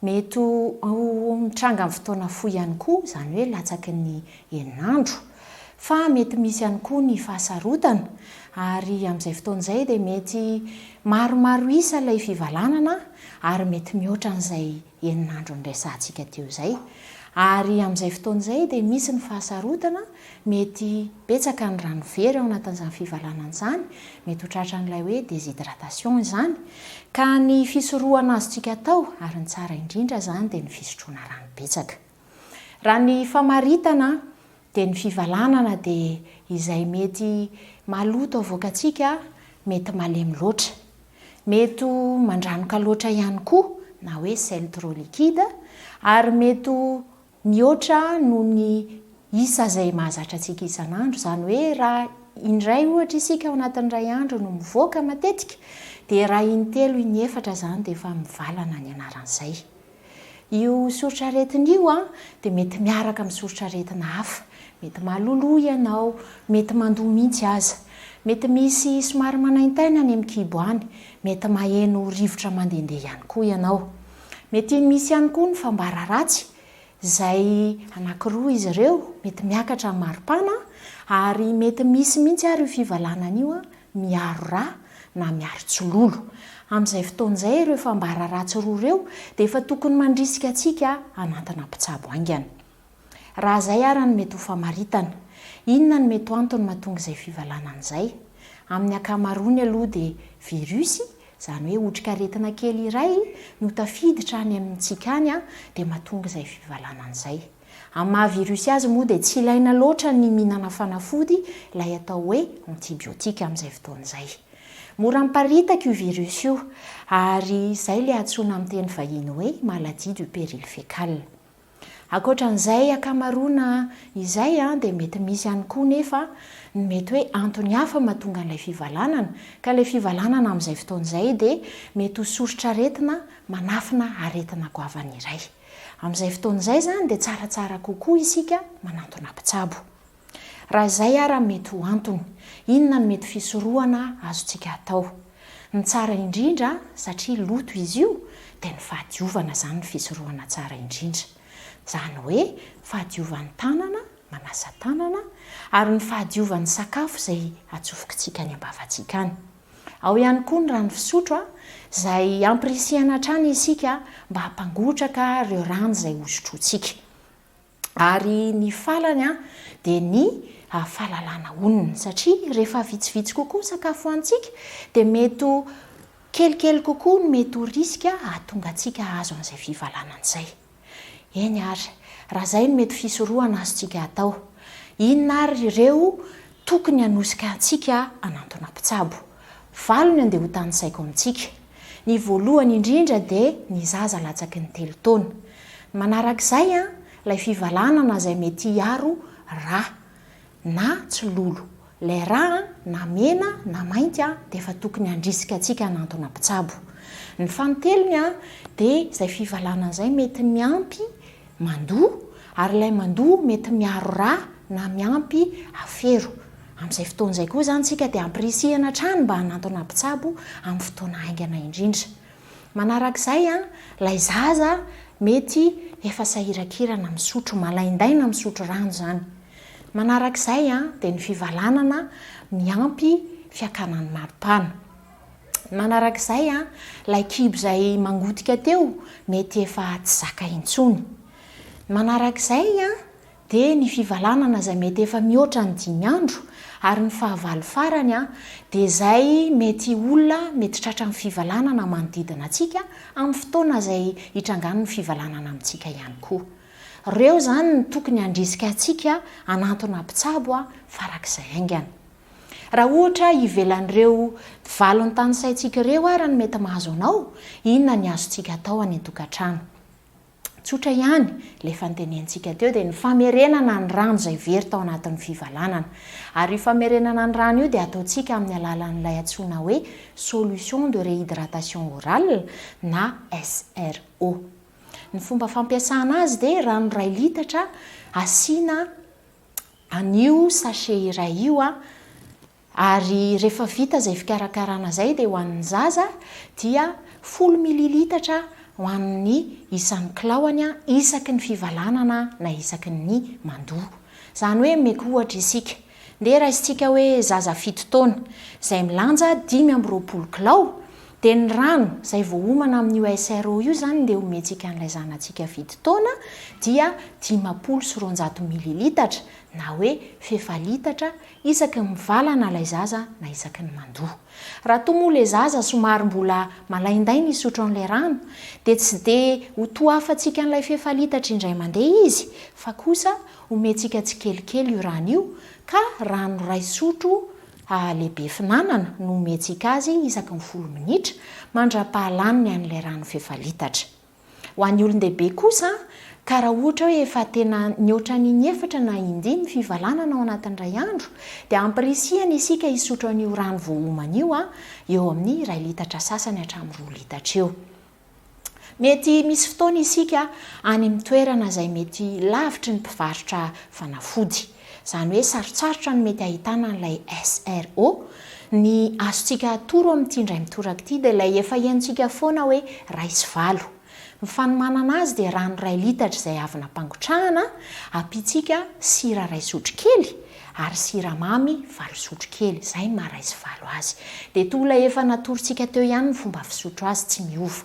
Mety ho mitranga amin'ny fotoana fohy ihany koa, izany hoe latsaky ny enina andro. Fa mety misy ihany koa ny fahasarotana, ary amin'izay fotoana izay dia mety maromaro isa ilay fivalanana ary mety mihoatra an'izay enina andro niresahantsika teo izay. Ary amin'izay fotoana izay dia misy ny fahasarotana, mety betsaka ny rano very ao anatin'izany fivalanana izany, mety ho tratran'ilay hoe déshydratation izany. Ka ny fisorohana azontsika atao, ary ny tsara indrindra izany dia ny fisotroana rano betsaka. Raha ny famaritana dia ny fivalanana dia izay mety maloto avoakantsika, mety malemy loatra. Mety ho mandranoka loatra ihany koa na hoe sel trop liquide ary mety ho mihoatra noho ny isa izay mahazatra antsika isan'andro, izany hoe raha indray ohatra isika ao anatin'ny iray andro no mivoaka matetika dia raha intelo inefatra izany dia efa mivalana ny anaran'izay. Io soritr'aretina io dia mety miaraka amin'ny soritr'aretina hafa. Mety maloloha ianao, mety mandoa mihitsy aza. Mety misy somary manaintaina any amin'ny kibo any. Mety maheno rivotra mandehandeha ihany koa ianao. Mety misy ihany koa ny fambara ratsy, izay anankiroa izy ireo, mety miakatra ny maripana ary mety misy mihitsy ary io fivalanana io miaro rà na miaro tsololo. Amin'izay fotoana izay ireo fambara ratsy roa ireo dia efa tokony mandrisika antsika hanantona mpitsabo haingana. Raha izay ara no mety ho famaritana, inona no mety ho antony mahatonga izay fivalanana izay? Amin'ny ankamaroany aloha dia virus, izany hoe otrikaretina kely iray no tafiditra any amintsika any dia mahatonga izay fivalanana izay. Amin'ny maha virus azy moa dia tsy ilaina loatra ny mihinana fanafody ilay atao hoe antibiotique amin'izay fotoana izay. Mora miparitaka io virus io ary izay ilay antsoina amin'ny teny vahiny hoe maladie du péril fécal. Ankoatra an'izay ankamaroana izay dia mety misy ihany koa nefa ny mety hoe antony hafa mahatonga an'ilay fivalanana, ka ilay fivalanana amin'izay fotoana izay dia mety ho soritr'aretina manafina aretina goavana iray. Amin'izay fotoana izay izany dia tsaratsara kokoa isika manantona mpitsabo. Raha izay ara mety ho antony, inona no mety fisorohana azontsika atao? Ny tsara indrindra, satria loto izy io, dia ny fahadiovana izany no fisorohana tsara indrindra. Izany hoe fahadiovan'ny tanana, manasa tanana, ary ny fahadiovan'ny sakafo izay atsofokintsika any am-bavantsika any. Ao ihany koa ny rano fisotro, izay ampirisihana hatrany isika mba hampangotraka ireo rano izay hosotrointsika. Ary ny farany dia ny fahalalana onony satria rehefa vitsivitsy kokoa ny sakafo hohanintsika dia mety ho kelikely kokoa ny mety ho risque hahatonga antsika hahazo an'izay fivalanana izay. Eny ary, raha izay no mety fisorohana azontsika atao, inona ary ireo tokony hanosika antsika hanantona mpitsabo? Valo ny andeha hotanisaiko amintsika. Ny voalohany indrindra dia ny zaza latsaky ny telo taona. Ny manarak'izay, ilay fivalanana izay mety hiaro rà na tsy lolo. Ilay rà na mena na mainty dia efa tokony handrisika antsika hanantona mpitsabo. Ny fanintelony dia izay fivalanana izay mety miampy Mandoa, ary ilay mandoa mety miaro rà na miampy afero. Amin'izay fotoana izay koa izany isika dia ampirisihana hatrany mba hanantona mpitsabo amin'ny fotoana haingana indrindra. Manarak'izay, ilay zaza mety efa sahirankirana misotro, malaindaina misotro rano izany. Manarak'izay dia ny fivalanana miampy fiakanan'ny maripana. Manarak'izay, ilay kibo izay mangotika teo mety efa tsy zaka intsony. Manarak'izay dia ny fivalanana izay mety efa mihoatra ny dimy andro ary ny fahavalo farany dia izay mety olona mety tratran'ny fivalanana manodidina antsika amin'ny fotoana izay hitrangan'ny fivalanana amintsika ihany koa. Ireo izany no tokony handrisika antsika hanantona mpitsabo farak'izay haingana. Raha ohatra ivelan'ireo valiny tanisaintsika ireo ary ny mety mahazo anao, inona ny azontsika atao any an-tokantrano? Tsotra ihany, ilay efa notenenintsika teo dia ny famerenana ny rano izay very tao anatin'ny fivalanana. Ary io famerenana ny rano io dia ataontsika amin'ny alalan'ilay antsoina hoe solution de réhydratation orale na SRO. Ny fomba fampiasana azy dia rano iray litatra asiana an'io sachet iray io an, ary rehefa vita izay fikarakarana izay dia ho an'ny zaza dia folo mililitatra ho an'ny isan'ny kilaoany isaky ny fivalanana na isaky ny mandoa. Izany hoe omeko ohatra isika, ndeha raisintsika hoe zaza fito taona izay milanja 25 kilao Dia ny rano izay voaomana amin'io SRO io izany ndeha omentsika an'ilay zanatsika fito taona dia 250 mililitatra na hoe fefalitatra isaky ny mivalana ilay zaza na isaky ny mandoa. Raha toa moa ilay zaza somary mbola malaindaina hisotro an'ilay rano dia tsy dia ho tohafantsika an'ilay fefalitatra indray mandeha izy fa kosa omentsika tsikelikely io rano io ka rano iray sotro Hahalehibe finanana no omentsika azy isaky ny folo minitra mandra-pahalaniny an'ilay rano fefalitatra. Ho an'ny olon-dehibe kosa, ka raha ohatra hoe efa tena nihoatra ny inefatra na indimy fivalanana ao anatin'ny iray andro, dia ampirisihana isika hisotro an'io rano voaomana io eo amin'ny iray litatra sasany hatramin'ny roa litatra eo. Mety misy fotoana isika any amin'ny toerana izay mety lavitry ny mpivarotra fanafody. Izany hoe sarotsarotra ny mety ahitana an'ilay SRO. Ny azontsika atoro amin'ity indray mitoraka ity dia ilay efa henontsika foana hoe ray sy valo. Ny fanomanana azy dia rano iray litatra izay avy nampangotrahana, ampiantsika sira iray sotrokely ary siramamy valo sotrokely, izay no maha iray sy valo azy. Dia toa ilay efa natorontsika teo ihany ny fomba fisotro azy, tsy miova.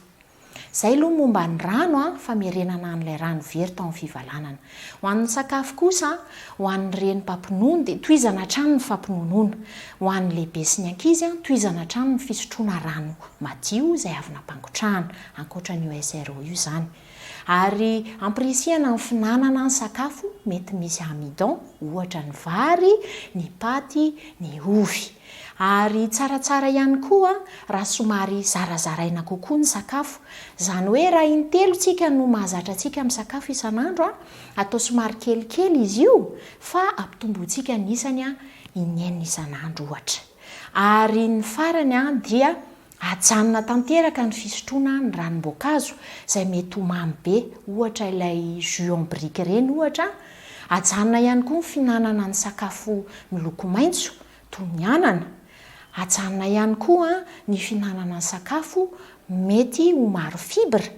Izay aloha momba ny rano, famerenana an'ilay rano very tao amin'ny fivalanana. Ho an'ny sakafo kosa, ho an'ny reny mpampinono dia tohizana hatrany ny fampinonoana. Ho an'ny lehibe sy ny ankizy, tohizana hatrany ny fisotroana rano madio izay avy nampangotrahana, ankoatra an'io SRO io izany. Ary ampirisihana ny fihinanana ny sakafo mety misy amidon, ohatra ny vary, ny paty, ny ovy. Ary tsaratsara ihany koa raha somary zarazaraina kokoa ny sakafo. Izany hoe raha intelo tsika no mahazatra antsika misakafo isan'andro, atao somary kelikely izy io fa ampitombointsika ny isany inenina isan'andro ohatra. Ary ny farany dia ajanona tanteraka ny fisotroana ny ranom-boankazo izay mety ho mamy be, ohatra ilay jus en brique ireny ohatra, ajanona ihany koa ny fihinanana ny sakafo miloko maitso toy ny anana, ajanona ihany koa ny fihinanana ny sakafo mety ho maro fibre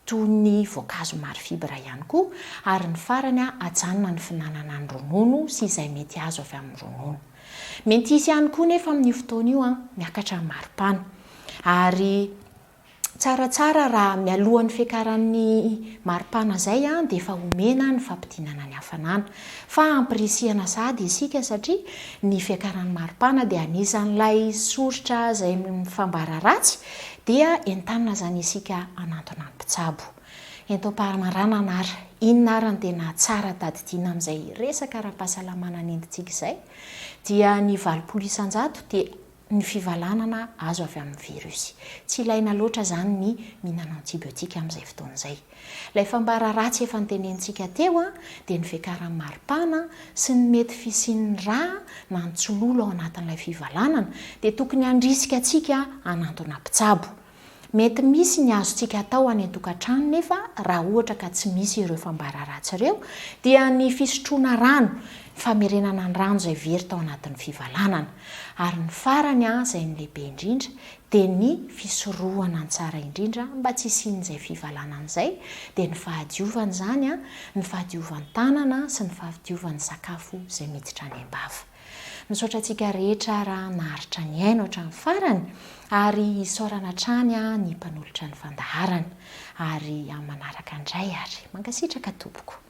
toy ny voankazo maro fibre ihany koa, ary ny farany ajanona ny fihinanana ny ronono sy izay mety azo avy amin'ny ronono. Mety hisy ihany koa nefa amin'io fotoana io miakatra ny maripana. Ary tsaratsara raha mialohan'ny fiakaran'ny maripana izay dia efa omena ny fampidinana ny hafanana. Fa ampirisihana sahady isika satria ny fiakaran'ny maripana dia anisan'ilay soritra izay mifambara ratsy dia entanina izany isika hanantona ny mpitsabo. Ento am-pahamaranana ary, inona ary no tena tsara tadidiana amin'izay resaka ara-pahasalamana nentintsika izay? Dia ny 80% dia ny fivalanana azo avy amin'ny virus. Tsy ilaina loatra izany ny mihinana antibiotique amin'izay fotoana izay. Ilay fambara ratsy efa notenenintsika teo dia ny fiakaran'ny maripana sy ny mety fisian'ny rà na ny tsololo ao anatin'ilay fivalanana dia tokony handrisika antsika hanantona mpitsabo. Mety misy ny azontsika atao any an-tokantrano nefa raha ohatra ka tsy misy ireo fambara ratsy ireo dia ny fisotroana rano, ny famerenana ny rano izay very tao anatin'ny fivalanana. Ary ny farany izay ny lehibe indrindra dia ny fisorohana ny tsara indrindra mba tsy hisian'izay fivalanana izay dia ny fahadiovana izany, ny fahadiovan-tanana sy ny fahadiovan'ny sakafo izay miditra any am-bava. Misaotra antsika rehetra raha naharitra nihaino hatramin'ny farany ary isaorana hatrany ny mpanolotra ny fandaharana. Ary amin'ny manaraka indray ary. Mankasitraka tompoko.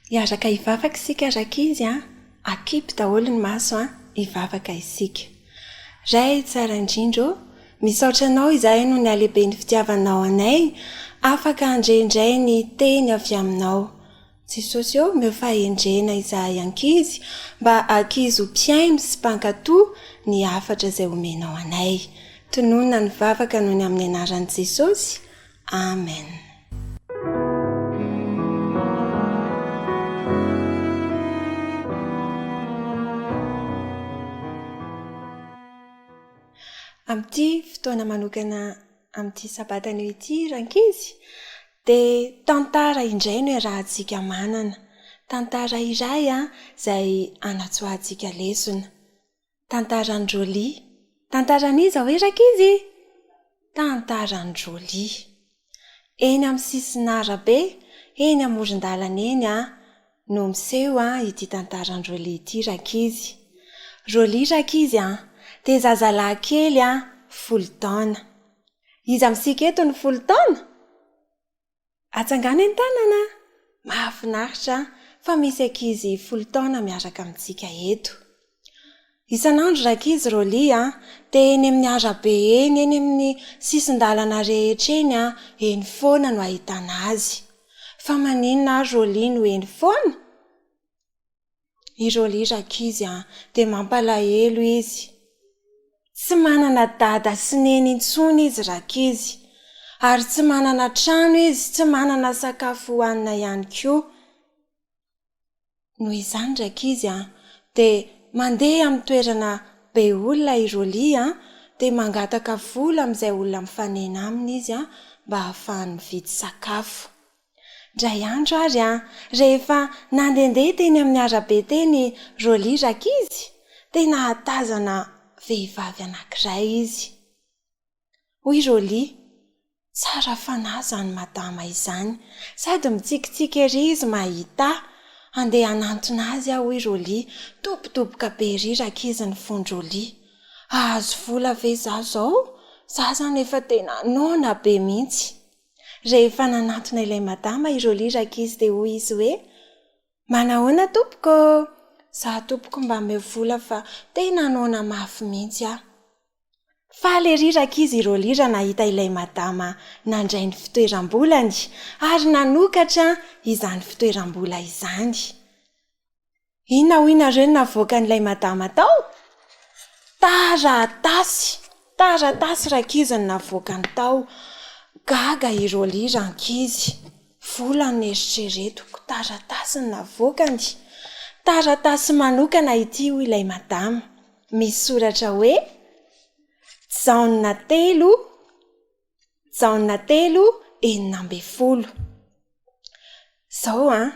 Hiaraka hivavaka isika rankizy a! Akipy daholo ny maso a! Hivavaka isika. Ray tsara indrindra ô! Misaotra Anao izahay noho ny halehiben'ny fitiavanao anay, afaka handre indray ny teny avy Aminao. Jesosy ô, omeo fahendrena izahay ankizy mba ankizy ho mpihaino sy mpankato ny hafatra izay omenao anay. Tononina ny vavaka noho ny amin'ny anaran'i Jesosy. Amen. Amin'ity fotoana manokana amin'ity sabata anio ity rankizy dia tantara indray no iarahantsika manana. Tantara iray izay hanatsoahantsika lesona. Tantaran'i Rolly. Tantaran'iza hoe rankizy? Tantaran'i Rolly. Eny amin'ny sisin'arabe, eny amoron-dalana eny no miseho ity tantaran'i Rolly ity rankizy. Rolly rankizy dia zazalahy kely folo taona. Iza amintsika eto no folo taona? Atsangano ny tanana! Mahafinaritra fa misy ankizy folo taona miaraka amintsika eto. Isan'andro rankizy Rolly a, dia eny amin'ny arabe eny, eny amin'ny sisin-dalana rehetra eny a, eny foana no ahitana azy. Fa maninona ary Rolly no eny foana? I Rolly rankizy an, dia mampalahelo izy. Tsy manana dada sy neny intsony izy rankizy. Ary tsy manana trano izy, tsy manana sakafo hohanina ihany koa. Noho izany rankizy an, dia mandeha amin'ny toerana be olona i Rolly an, dia mangataka vola amin'izay olona mifanena aminy izy an, mba hahafahany mividy sakafo. Indray andro ary an, rehefa nandehandeha teny amin'ny arabe teny Rolly rankizy, dia nahatazana vehivavy anankiray izy. Hoy Rolly, Tsara fanahy izany madama izany, sady mitsikitsiky ery izy mahita ahy. Andeha hanantona azy aho hoy Rolly, dobodoboka be ery rankizy ny fon-dRolly. Hahazo vola ve izaho izao? Izaho izany efa tena noana be mihitsy. Rehefa nanantona ilay madama i Rolly rankizy dia hoy izy hoe, Manahoana tompoko ô! Za tompoko mba ameo vola fa tena noana mafy mihitsy aho. Faly ery rankizy i Rolly raha nahita ilay madama nandray ny fitoeram-bolany ary nanokatra izany fitoeram-bola izany. Inona hoy nareo no navoakan'ilay madama tao? Taratasy! Taratasy rankizy no navoakany tao. Gaga i Rolly rankizy. Vola no neritreretiko, taratasy no navoakany. Taratasy manokana ity hoy ilay madama. Misy soratra hoe, Jaona telo, Jaona telo 16. Izao an!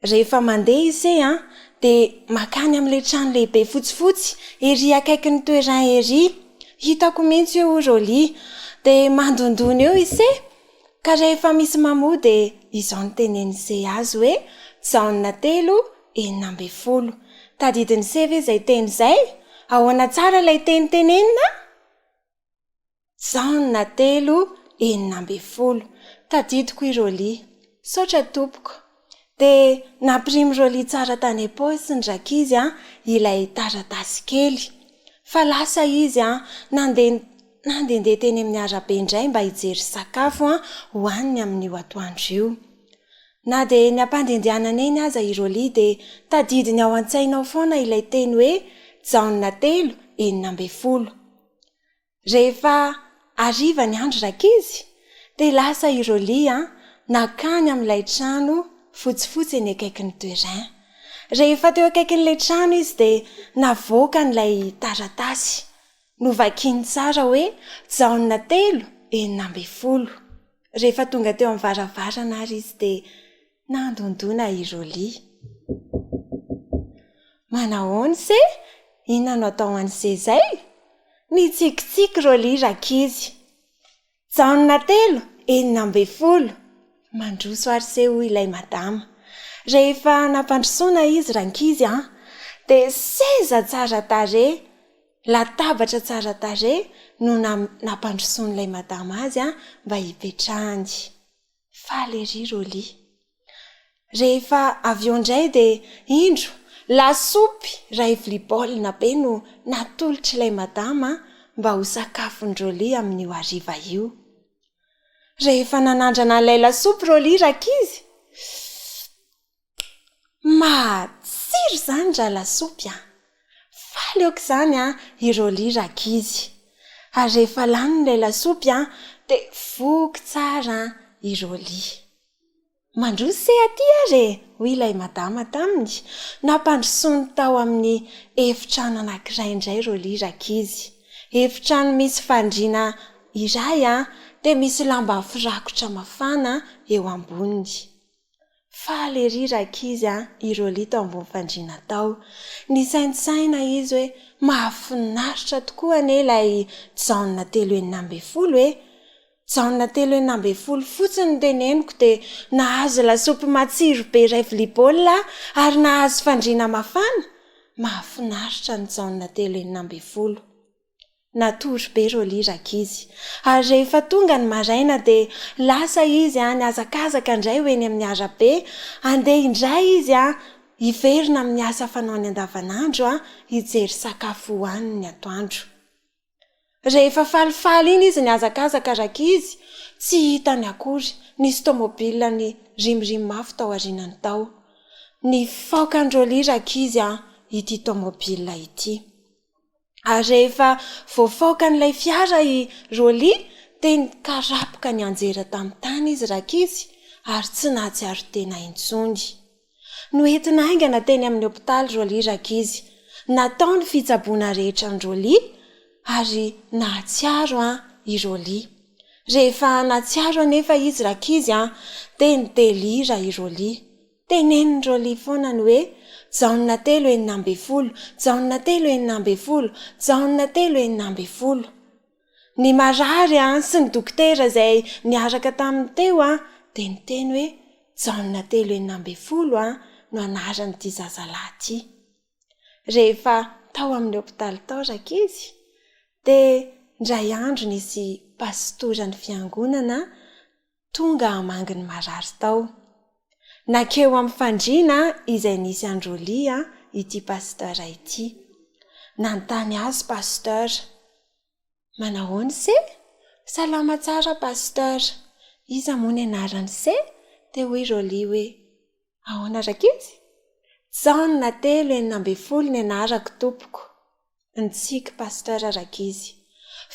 Rehefa mandeha ise an, dia makany amin'ilay trano lehibe fotsifotsy ery akaikin'ny terrain ery. Hitako mihitsy io hoy Rolly. Dia mandondona eo ise, ka rehefa misy mamoha dia izao no tenenin'ise azy hoe, Jaona telo 16. Tadidin'ise ve izay teny izay? Ahoana tsara ilay teny tenenina? Jaona telo 16. Tadidiko i Rolly. Saotra tompoko. Dia nampirimy Rolly tsara tany am-paosiny rankizy an, ilay taratasy kely. Fa lasa izy an, nandeha nandehandeha teny amin'ny arabe indray mba hijery sakafo an, hohaniny amin'io atoandro io. Na dia eny am-pandehandehanana eny aza i Rolly dia tadidiny ao an-tsaina ao foana ilay teny hoe Jaona telo 16. Rehefa hariva ny andro rankizy dia lasa i Rolly an, nankany amin'ilay trano fotsifotsy eny akaikin'ny terrain. Rehefa teo akaikin'ilay trano izy dia navoakany ilay taratasy. Novakiany tsara hoe Jaona telo 16. Rehefa tonga teo amin'ny varavarana ary izy dia Nandondona i Rolly. Manahoana se? Inona no atao an'se izay? Nitsikitsiky Rolly rankizy. Jaona telo, 16. Mandroso ary se hoy ilay madama. Rehefa nampandrosoana izy rankizy an! Dia seza tsara tarehy, latabatra tsara tarehy no nampandrosoan'ilay madama azy an mba hipetrahany. Faly ery Rolly. Rehefa avy eo indray dia indro lasopy iray vilia baolina be no natolotr'ilay madama mba ho sakafon-dRolly amin'io hariva io. Rehefa nanandrana an'ilay lasopy Rolly rankizy, Matsiro izany raha lasopy an! Faly aoka izany an i Rolly rankizy. Ary rehefa laniny ilay lasopy an, dia voky tsara an i Rolly. Mandroso se aty ary e! hoy ilay madama taminy. Nampandrosoany tao amin'ny efitrano anankiray indray Rolly rankizy. Efitrano misy fandriana iray dia misy lamba firakotra mafana eo amboniny. Faly ery rankizy a, i Rolly tao ambony fandriana tao. Nisaintsaina izy hoe, mahafinaritra tokoa anie ilay Jaona telo 16 e! Jaona telo 16 fotsiny no teneniko dia nahazo lasopy matsiro be iray vilia baolina aho ary nahazo fandriana mafana! Mahafinaritra ny Jaona telo 16. Natory be Rolly rankizy. Ary rehefa tonga ny maraina dia lasa izy nihazakazaka indray ho eny amin'ny arabe, handeha indray izy hiverina amin'ny asa fanaony andavanandro, hijery sakafo hohaniny atoandro. Rehefa falifaly iny izy nihazakazaka rankizy, tsy hitany akory, nisy tômôbila nirimorimo mafy tao aorianany tao. Nifaoka an-dRolly rankizy ity tômôbila ity. Ary rehefa voafaokan'ilay fiara i Rolly dia nikarapoka nianjera tamin'ny tany izy rankizy ary tsy nahatsiaro tena intsony. Noentina haingana teny amin'ny hopitaly Rolly rankizy. Natao ny fitsaboana rehetra an'i Rolly ary nahatsiaro an i Rolly. Rehefa nahatsiaro anefa izy rankizy an dia nidelira i Rolly. Tenenin'i Rolly foana ny hoe, Jaona telo 16, Jaona telo 16, Jaona telo 16. Ny marary sy ny dokotera izay niaraka taminy teo dia niteny hoe, Jaona telo 16 no anaran'ity zazalahy ity. Rehefa tao amin'ny hopitaly tao rankizy dia indray andro nisy pasitoran'ny fiangonana tonga hamangy ny marary tao. Nankeo amin'ny fandriana izay nisy an-dRolly ity pasteur ity. Nanontany azy pasteur. Manahoana se? Salama tsara pasteur. Iza moa ny anaran'i se? Dia hoy Rolly hoe, Ahoana rankizy? Jaona telo 16 ny anarako tompoko. Nitsiky Pasteur rankizy.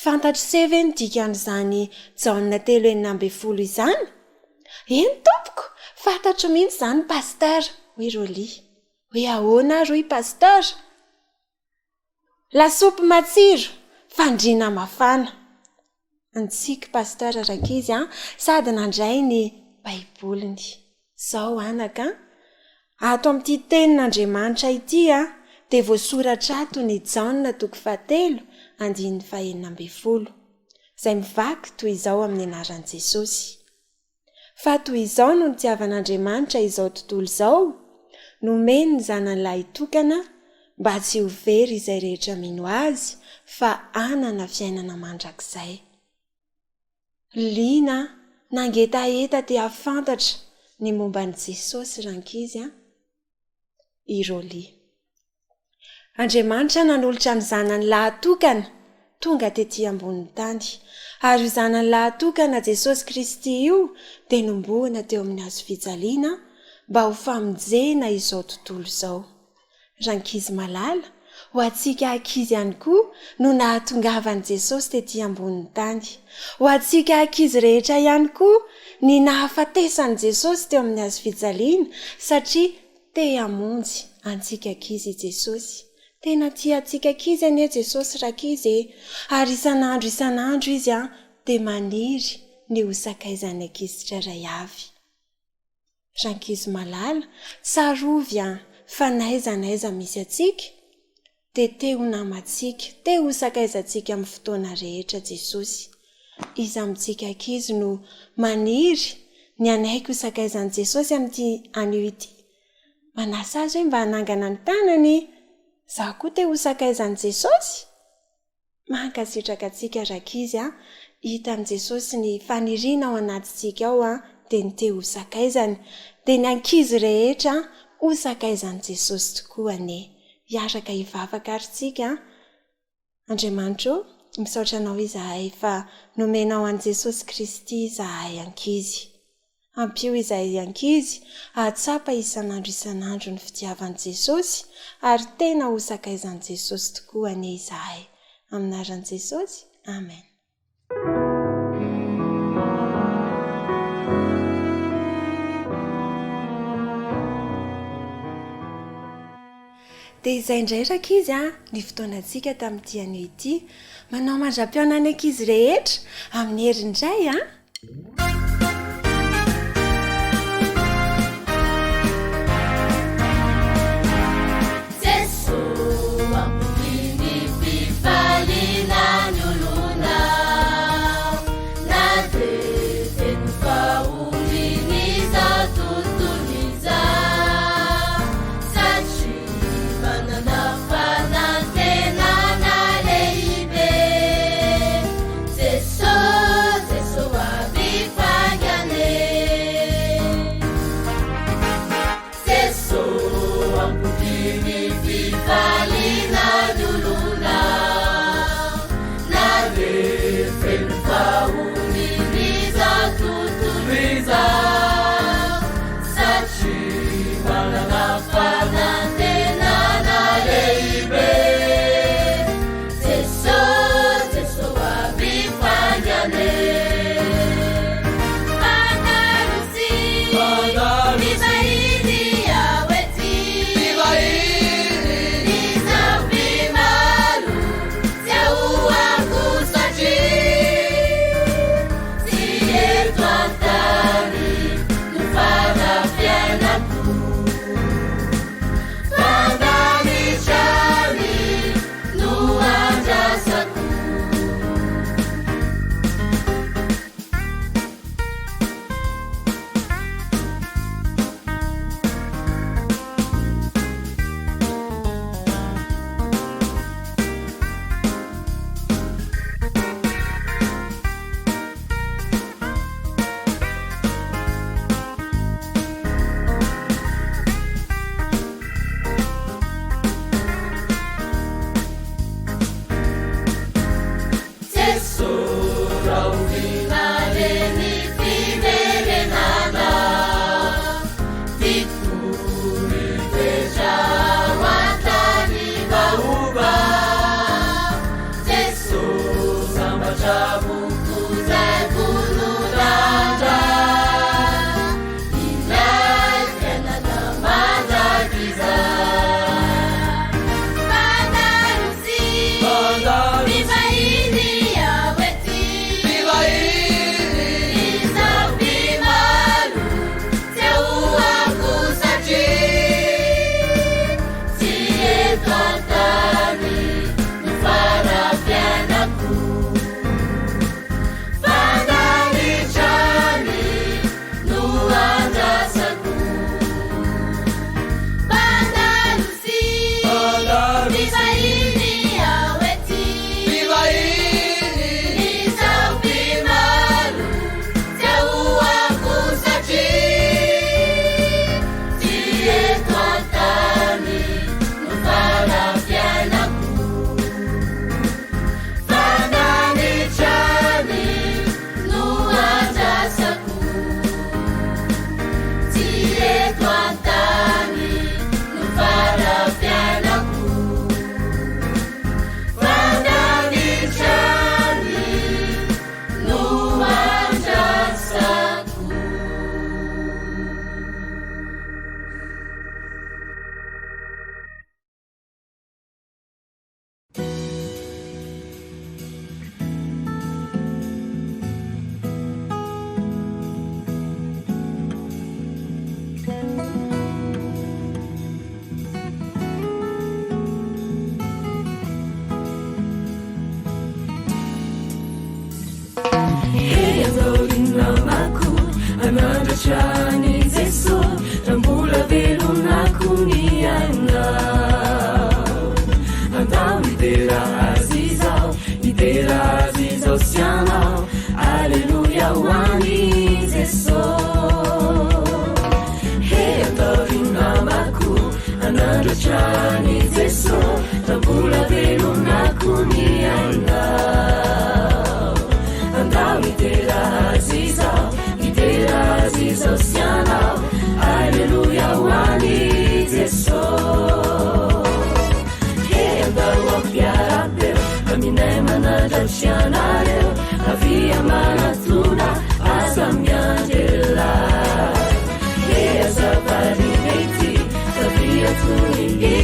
Fantatr'i se ve ny dikan'izany Jaona telo 16 izany? Eny tompoko! Fantatro mihitsy izany Pasteur, hoy Rolly. Hoe ahoana ary hoy Pasteur? Lasopy matsiro, fandriana mafana. Nitsiky Pasteur rankizy an, sady nandray ny Baiboliny. Zao anaka an, ato amin'ity tenin'Andriamanitra ity an, dia voasoratra ato ny Jaona toko fahatelo andininy fahenina ambin'ny folo, izay mivaky toy izao amin'ny anaran'i Jesosy. Fa toy izao no nitiavan'Andriamanitra izao tontolo izao, nomeny ny Zanany lahitokana mba tsy ho very izay rehetra mino Azy fa hanana fiainana mandrakizay. Liana nangetaheta te hahafantatra ny momba an'i Jesosy rankizy a! i Rolly. Andriamanitra nanolotra ny Zanany lahatokana tonga tetỳ ambonin'ny tany. Ary io Zanany lahatokana, Jesosy Kristy io, dia nombohana teo amin'ny hazo fijaliana mba ho famonjena izao tontolo izao. Rankizy malala, ho antsika ankizy ihany koa no nahatongavan'i Jesosy tetỳ ambonin'ny tany. Ho antsika ankizy rehetra ihany koa ny nahafatesan'i Jesosy teo amin'ny hazo fijaliana, satria Te hamonjy antsika ankizy i Jesosy. Tena tia antsika ankizy anie Jesosy rankizy e! Ary isan'andro isan'andro Izy an dia maniry ny ho sakaizan'ny ankizy tsirairay avy. Rankizy malala, tsarovy an fa n'aiza n'aiza misy antsika dia te ho namantsika, te ho sakaizantsika amin'ny fotoana rehetra Jesosy. Iza amintsika ankizy no maniry ny hanaiky ho sakaizan'i Jesosy amin'ity anio ity? Manasa azy hoe mba hanangana ny tanany. Izaho koa te ho sakaizan'i Jesosy? Mankasitraka antsika rankizy a! Hitan'i Jesosy ny faniriana ao anatintsika ao a, dia ny te ho sakaizany. Dia ny ankizy rehetra ho sakaizan'i Jesosy tokoa anie. Hiaraka hivavaka ary tsika a! Andriamanitra ô, misaotra Anao izahay fa nomenao an'i Jesosy Kristy izahay ankizy. Ampio izahay ankizy hahatsapa isan'andro isan'andro ny fitiavan'i Jesosy ary tena ho sakaizan'i Jesosy tokoa anie izahay. Amin'ny anaran'i Jesosy, Amen. Dia izay indray rankizy a, ny fotoanantsika tamin'ity anio ity. Manao mandra-pihaona ny ankizy rehetra, amin'ny heriny indray a!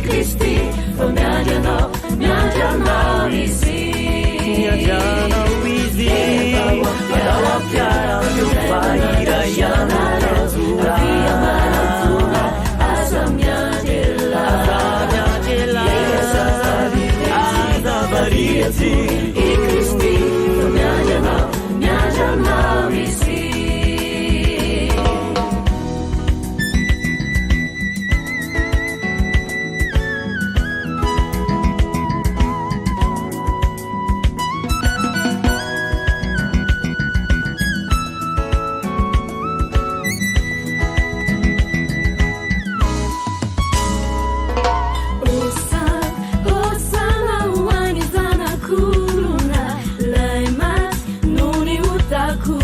Kristy. Fa miandry anao, miandry anao Izy. Miandry anao Izy. Andao hampiara-peo fa iray ihany no tanjona. Avia manatona, aza miandry ela. Aza miandry ela. Aza variana Aza variana etsy. I Kristy fa miandry anao, miandry anao Izy. Hosana, hosana ho an'ny Zanak'olona, 'lay maty noho ny otako.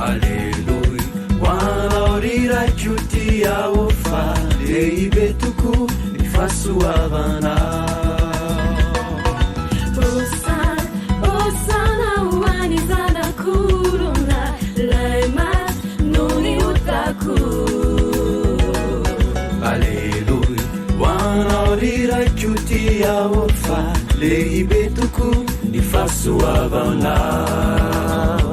Aleloia ho anao ry Raiko tia ô fa lehibe tokoa ny fahasoavanao. Hosana, hosana ho an'ny Zanak'olona, 'lay maty noho ny otako. Aleloia ho anao ry Raiko tia ô fa lehibe tokoa ny fahasoavanao.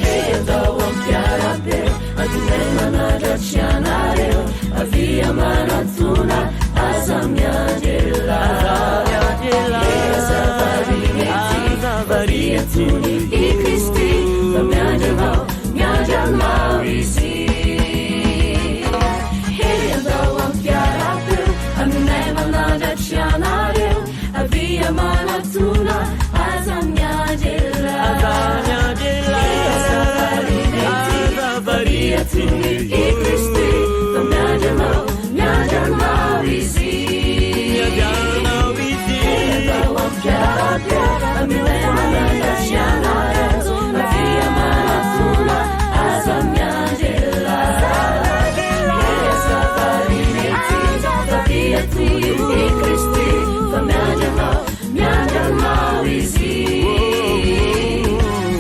Hey, andao hampiara-peo, antonay manandratra ianareo, avia manatona, aza miandry ela. Aza miandry ela. Hey, aza variana ety, Aza variana ety. I Kristy fa miandry anao, miandry anao Izy. Hey, andao hampiara-peo, aminay manandratra ianareo, avia manatona, aza miandry ela. Aza miandry ela. Hey, aza variana ety, Aza variana ety. I Kristy fa miandry anao, miandry anao Izy. Miandry anao Izy. Hey, andao hampiara-peo, aminay manandratra ianareo, avia manatona, aza miandry ela. Hey, aza variana ety, avia ety. I Kristy fa miandry anao, miandry anao Izy.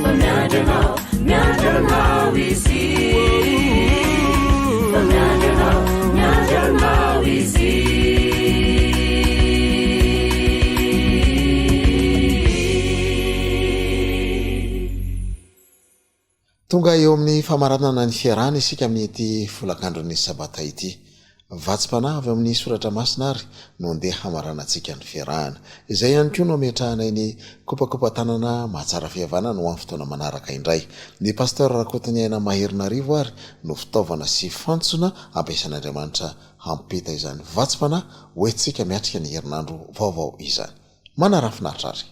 Fa miandry anao, miandry anao Izy. Fa miandry anao, miandry anao Izy. Tonga eo amin'ny famaranana ny fiarahana isika amin'ity folakandron'ny Sabata ity. Vatsim-panahy avy ao amin'ny Soratra Masina àry no andeha hamaranantsika ny fiarahana. Izay ihany koa no ametrahanay ny kopakopa-tanana mahatsara fihavanana ho amin'ny fotoana manaraka indray. Ny Pasteur Rakotoniaina Maherinarivo àry no fitaovana sy fantsona ampiasain'Andriamanitra hampita izany vatsim-panahy hoentintsika miatrika ny herinandro vaovao izany. Manarafinaritra ary.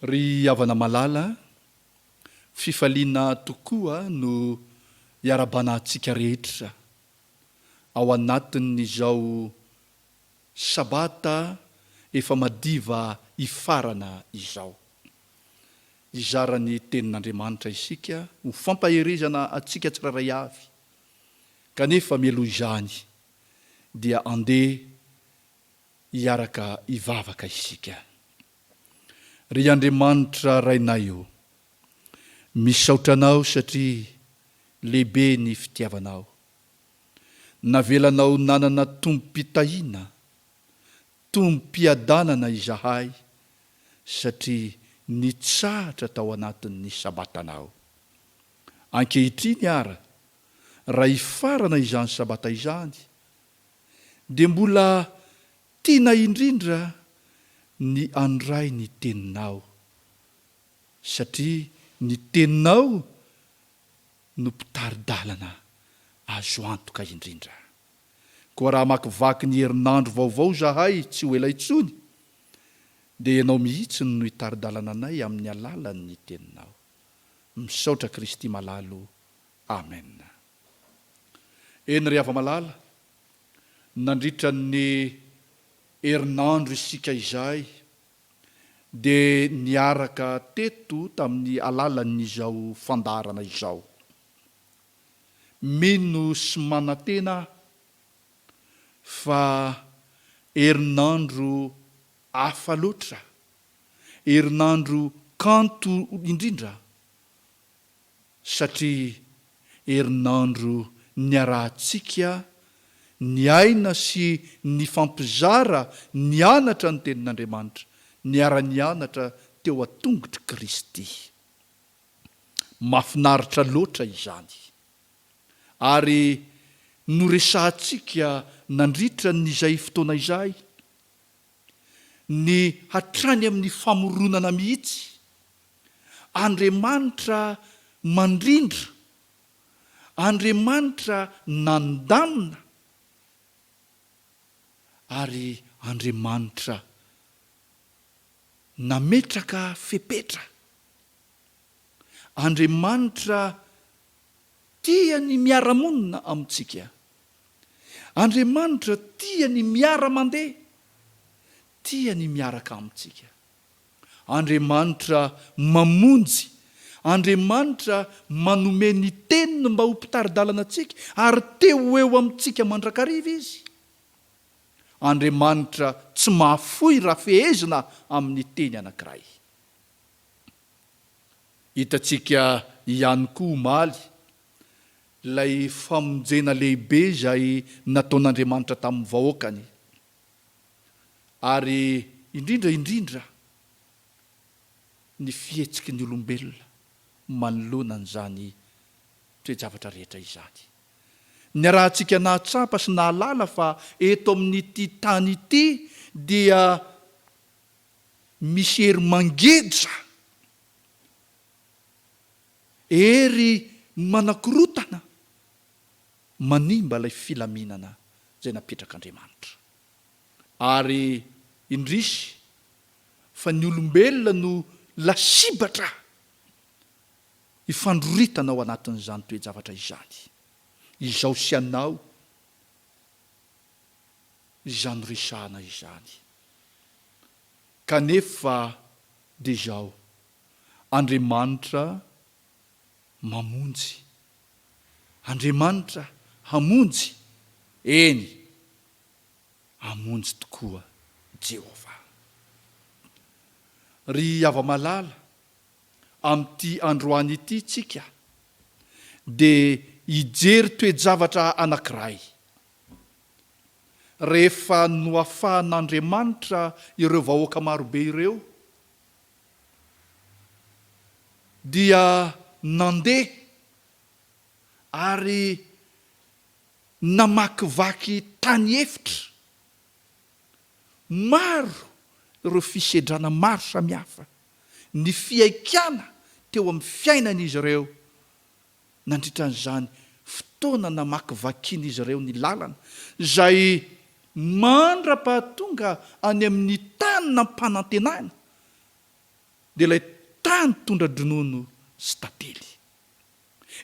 Ry havana malala, fifaliana tokoa no iarahabana antsika rehetra ao anatin'izao Sabata efa madiva hifarana izao. Hizara ny Tenin'Andriamanitra isika ho fampaherezana antsika tsirairay avy. Kanefa mialoha izany dia andeha hiaraka hivavaka isika. Ry Andriamanitra Rainay o, misaotra Anao satria lehibe ny fitiavanao. Navelanao nanana tombom-pitahiana, tombom-piadanana izahay satria Nitsahatra tao anatin'ny Sabatanao. Ankehitriny ara, raha hifarana izany Sabata izany, dia mbola tiana indrindra ny handray ny Teninao, satria ny Teninao no mpitari-dalana azo antoka indrindra. Koa raha hamakivaky ny herinandro vaovao izahay tsy ho ela intsony, dia Ianao mihitsy no hitari-dalana anay amin'ny alalan'ny Teninao. Misaotra Kristy malalo. Amen. Eny ry hava-malala, nandritra ny herinandro isika izay dia niaraka teto tamin'ny alalan'izao fandaharana izao. Mino sy manantena aho fa herinandro hafa loatra, herinandro kanto indrindra satria herinandro niarahantsika niaina sy nifampizara nianatra ny Tenin'Andriamanitra, niara-nianatra teo an-tongotr'i Kristy. Mahafinaritra loatra izany. Ary noresahantsika nandritra ny izay fotoana izay ny hatrany amin'ny famoronana mihitsy. Andriamanitra mandrindra, Andriamanitra nandamina, ary Andriamanitra nametraka fepetra. Andriamanitra tia ny miara-monina amintsika. Andriamanitra tia ny miara-mandeha, tia ny miaraka amintsika. Andriamanitra mamonjy, Andriamanitra manome ny Teniny mba ho mpitari-dalana antsika, ary te ho eo amintsika mandrakariva Izy. Andriamanitra tsy mahafoy raha fehezina amin'ny teny anankiray. Hitantsika ihany koa omaly ilay famonjena lehibe izay nataon'Andriamanitra tamin'ny vahoakany, ary indrindra indrindra ny fihetsiky ny olombelona manoloana an'izany toe-javatra rehetra izany. Niarahantsika nahatsapa sy nahalala fa eto amin'ity tany ity dia misy hery mangeja, hery manakorotana, manimba ilay filaminana izay napetrak'Andriamanitra. Ary indrisy fa ny olombelona no lasibatra ifandroritana ao anatin'izany toe-javatra izany. Izao sy anao izany resahana izany. Kanefa dia izao, Andriamanitra mamonjy. Andriamanitra hamonjy, eny, hamonjy tokoa Jehovah. Ry hava-malala, amin'ity androany ity tsika dia hijery toe-javatra anankiray. Rehefa noafahan'Andriamanitra ireo vahoaka marobe ireo, dia nandeha ary namakivaky tany efitra. Maro ireo fisedrana maro samihafa, ny fihaikana teo amin'ny fiainan'izy ireo nandritra an'izany fotoana namakivakian'izy ireo ny lalana, izay mandra-pahatonga any amin'ny tany nampanantenaina, dia ilay tany tondra-dronono sy tantely.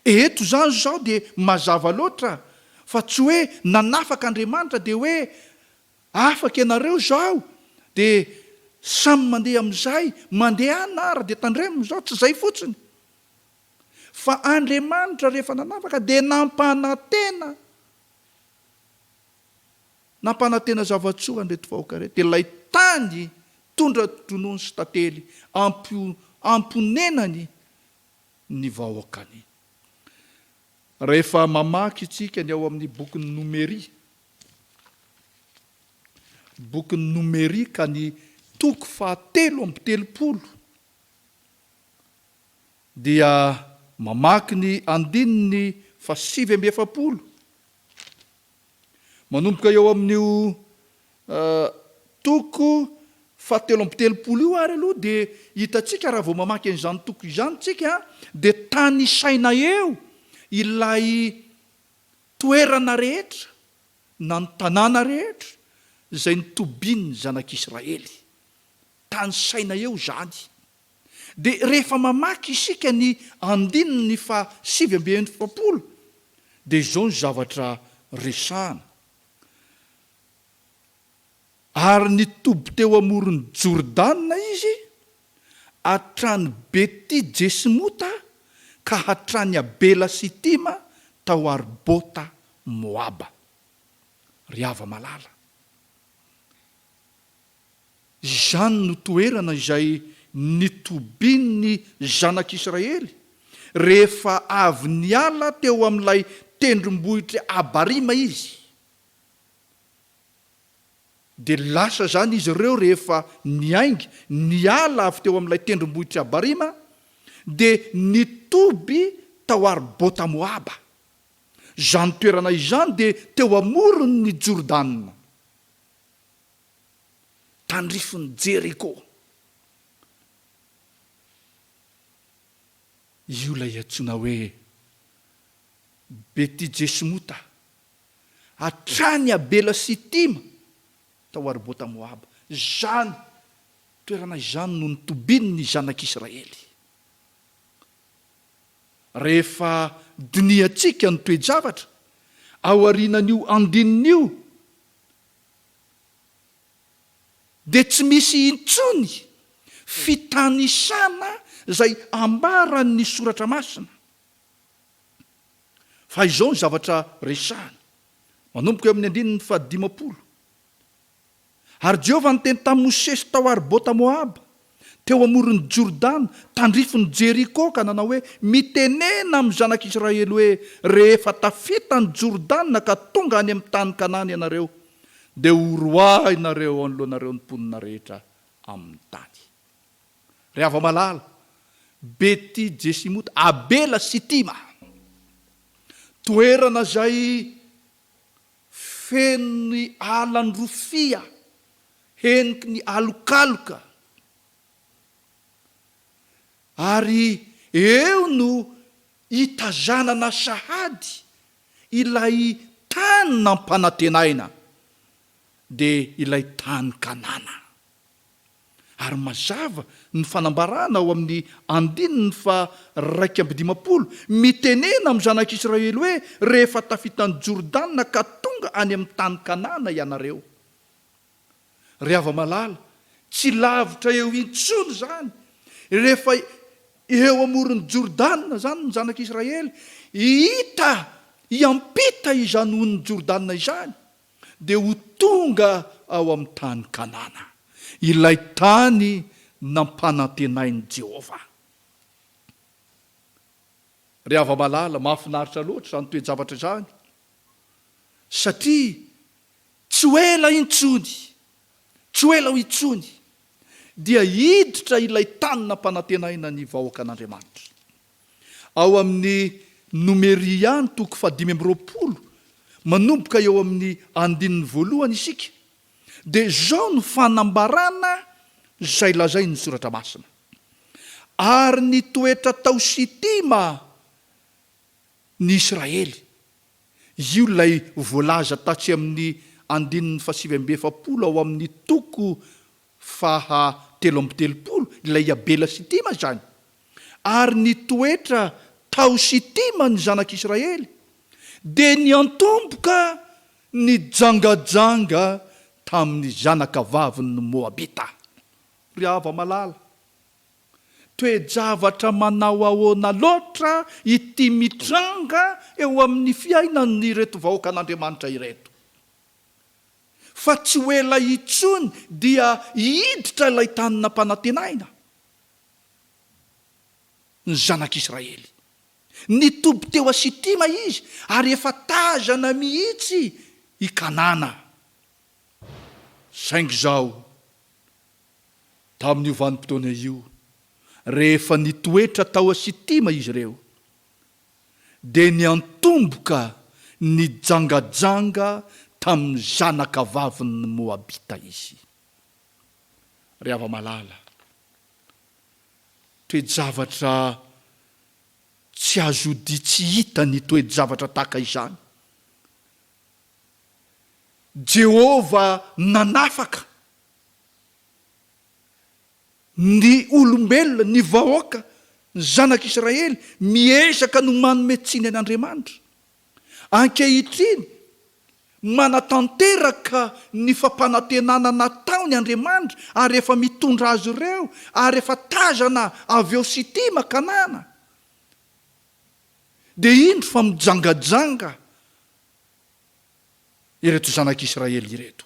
Eto izany izao dia mazava loatra fa tsy hoe nanafaka Andriamanitra dia hoe afaka ianareo izao dia samy mandeha amin'izay, mandehana ary dia tandremo izao, tsy izay fotsiny. Fa Andriamanitra rehefa nanafaka dia nampanantena, nampanantena zava-tsoa an'ireto vahoaka ireto, dia ilay tany tondra-dronono sy tantely amponenany ny vahoakany. Rehefa mamaky isika ny ao amin'ny bokin'ny Nomery, bokin'ny Nomery ka ny toko fahatelo amby telopolo. dia mamaky ny andininy fahasivy amby 40, manomboka eo amin'io toko fahatelo amby 30 io ary aloha dia hitantsika raha vao mamaky an'izany toko izany tsika dia tanisaina eo ilay toerana rehetra na ny tanàna rehetra izay nitobian'ny zanak'Israely. Tanisaina eo izany. Dia rehefa mamaky isika ny andininy faha 49 dia izao ny zavatra resahana, Ary nitoby teo amoron'i Jordana izy, hatrany Beti-jesimota ka hatrany Abela-sitima tao Arbota Moaba. Ry hava-malala, Izany no toerana izay nitobian'ny zanak'Israely rehefa avy niala teo amin'ilay tendrombohitr'i Abarima izy. Dia lasa izany izy ireo rehefa niainga, niala avy teo amin'ilay tendrombohitr'i Abarima, dia nitoby tao Arbota-Moaba. Izany toerana izany dia teo amoron'i Jordana. Tandrifin'i Jeriko. Io ilay antsoina hoe Beti-jesimota, hatrany Abela-sitima, tao Arbota-moaba. Izany toerana izany no nitobian'ny zanak'Israely. Rehefa dinihantsika ny toe-javatra, aorianan'io andininy io, dia tsy misy intsony fitanisana izay ambaran'ny Soratra Masina. Fa izao ny zavatra resahana, manomboka eo amin'ny andininy fahadimampolo, Ary Jehovah niteny tamin'i Mosesy tao Arbota Moaba, teo amoron'i Jordana, tandrifin'i Jeriko, ka nanao hoe, Mitenena amin'ny zanak'Israely hoe, 'Rehefa tafita an'i Jordana ka tonga any amin'ny tany Kanana ianareo, dia horoahinareo eo anoloanareo ny mponina rehetra amin'ny tany. Ry hava-malala, Beti-jesimota, Abela Sitima, toerana izay feno ny alan-drofia, heniky ny alokaloka, ary eo no itazanana sahady ilay tany nampanantenaina, dia ilay tany Kanana. Ary mazava ny fanambarana ao amin'ny andininy faha-51, Mitenena amin'ny zanak'Israely hoe, 'Rehefa tafita an'i Jordana ka tonga any amin'ny tany Kanana ianareo. Ry hava-malala, tsy lavitra eo intsony izany. Rehefa eo amoron'i Jordana izany ny zanak'Israely, hita hiampita izany onin'i Jordana izany. dia ho tonga ao amin'ny tany Kanana, ilay tany nampanantenain'i Jehovah. Ry hava-malala, mahafinaritra loatra izany toe-javatra izany, satria tsy ho ela intsony, tsy ho ela intsony, dia hiditra ilay tany nampanantenaina ny vahoakan'Andriamanitra. Ao amin'ny Nomery ihany, toko fahadimy amby 20, manomboka eo amin'ny andininy voalohany isika, dia izao no fanambarana izay lazain'ny Soratra Masina, Ary nitoetra tao Sitima ny Israely. Io ilay voalaza tatsy amin'ny andininy fahasivy amby 40 ao amin'ny toko faha 33, ilay Abela Sitima izany. Ary nitoetra tao Sitima ny zanak'Israely, dia niantomboka nijangajanga tamin'ny zanakavavin'ny Moabita. Ry hava-malala, toe-javatra manao ahoana loatra ity mitranga eo amin'ny fiainan'ireto vahoakan'Andriamanitra ireto? Fa tsy ho ela intsony dia hiditra ilay tany nampanantenaina. ny zanak'Israely. Nitoby teo Asitima izy, ary efa tazana mihitsy i Kanana. Saingy izao, tamin'io vanim-potoana io, Rehefa nitoetra tao Sitima izy ireo, dia niantomboka nijangajanga tamin'ny zanakavavin'ny Moabita izy. Ry hava-malala, toe-javatra tsy azo odia-tsy hita ny toe-javatra tahaka izany. Jehovah nanafaka ny olombelona, ny vahoaka, ny zanak'Israely, miezaka no manome tsiny an'Andriamanitra. Ankehitriny, manatanteraka ny fampanantenana nataony Andriamanitra ary efa mitondra azy ireo ary efa tazana avy eo Sitima, Kanana. Dia indro fa mijangajanga ireto zanak'Israely ireto.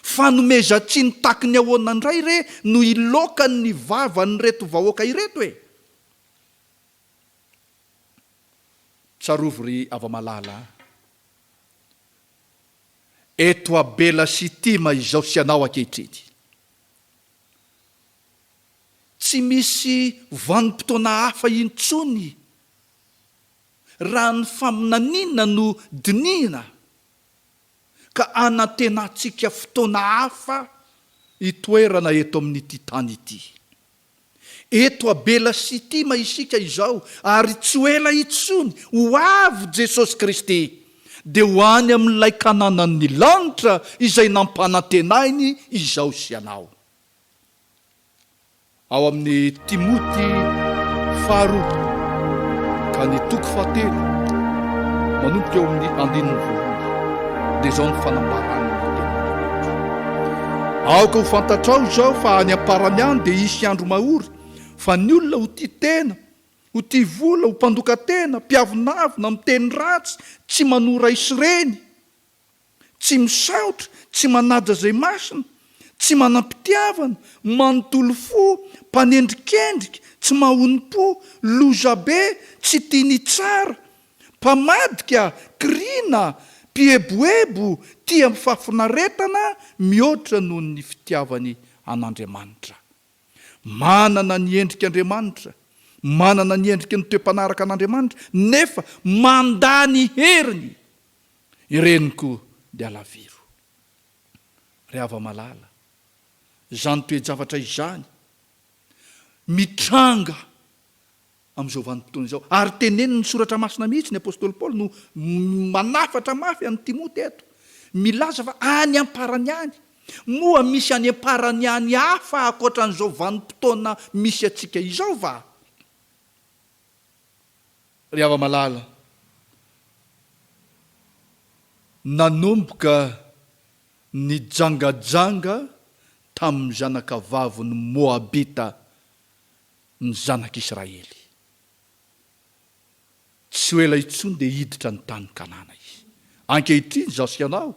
Fanomezan-tsiny taky ny ahoana indray re no hiloakan'ny vavan'ireto vahoaka ireto e? Tsarovy ry hava-malala a! Eto Abela Sitima izao sy ianao ankehitriny. Tsy misy vanim-potoana hafa intsony raha ny faminaniana no dinihina ka anantenantsika fotoana hafa hitoerana eto amin'ity tany ity. Eto Abela Sitima isika izao ary tsy ho ela intsony ho avy Jesosy Kristy dia ho any amin'ilay Kananan'ny lanitra izay nampanantenainy izao sy ianao. Ao amin'ny Timoty faharoa ka ny toko fahatelo manomboka eo amin'ny andininy voalohany dia izao ny fanambaran'ny tenin'Andriamanitra. Aoka ho fantatrao izao fa any am-parany any dia hisy andro mahory fa ny olona ho tia tena, ho tia vola, ho mpandoka tena, mpiavonavona, miteny ratsy, tsy manoa ray sy reny, tsy misaotra, tsy manaja izay masina, tsy manam-pitiavana, manontolo fo, mpanendrikendrika, tsy mahonom-po, lozabe, tsy tia ny tsara, mpamadika, kiriana, mpieboebo, tia fahafinaretana mihoatra noho ny fitiavany an'Andriamanitra. Manana ny endrik'Andriamanitra, manana ny endriky ny toe-panaraka an'Andriamanitra, nefa mandà ny heriny. Ireny koa dia alaviro. Ry hava-malala, izany toe-javatra izany mitranga amin'izao vanim-potoana izao, ary tenenin'ny Soratra Masina mihitsy, ny apostoly Paoly no manafatra mafy an'i Timoty eto, milaza fa any am-parany any. Moa misy any am-parany any hafa ankoatra an'izao vanim-potoana misy antsika izao va? Ry hava-malala, nanomboka nijangajanga tamin'ny zanakavavin'ny Moabita ny zanak'Israely. Tsy ho ela intsony dia hiditra ny tany Kanana izy. Ankehitriny, izaho sy ianao,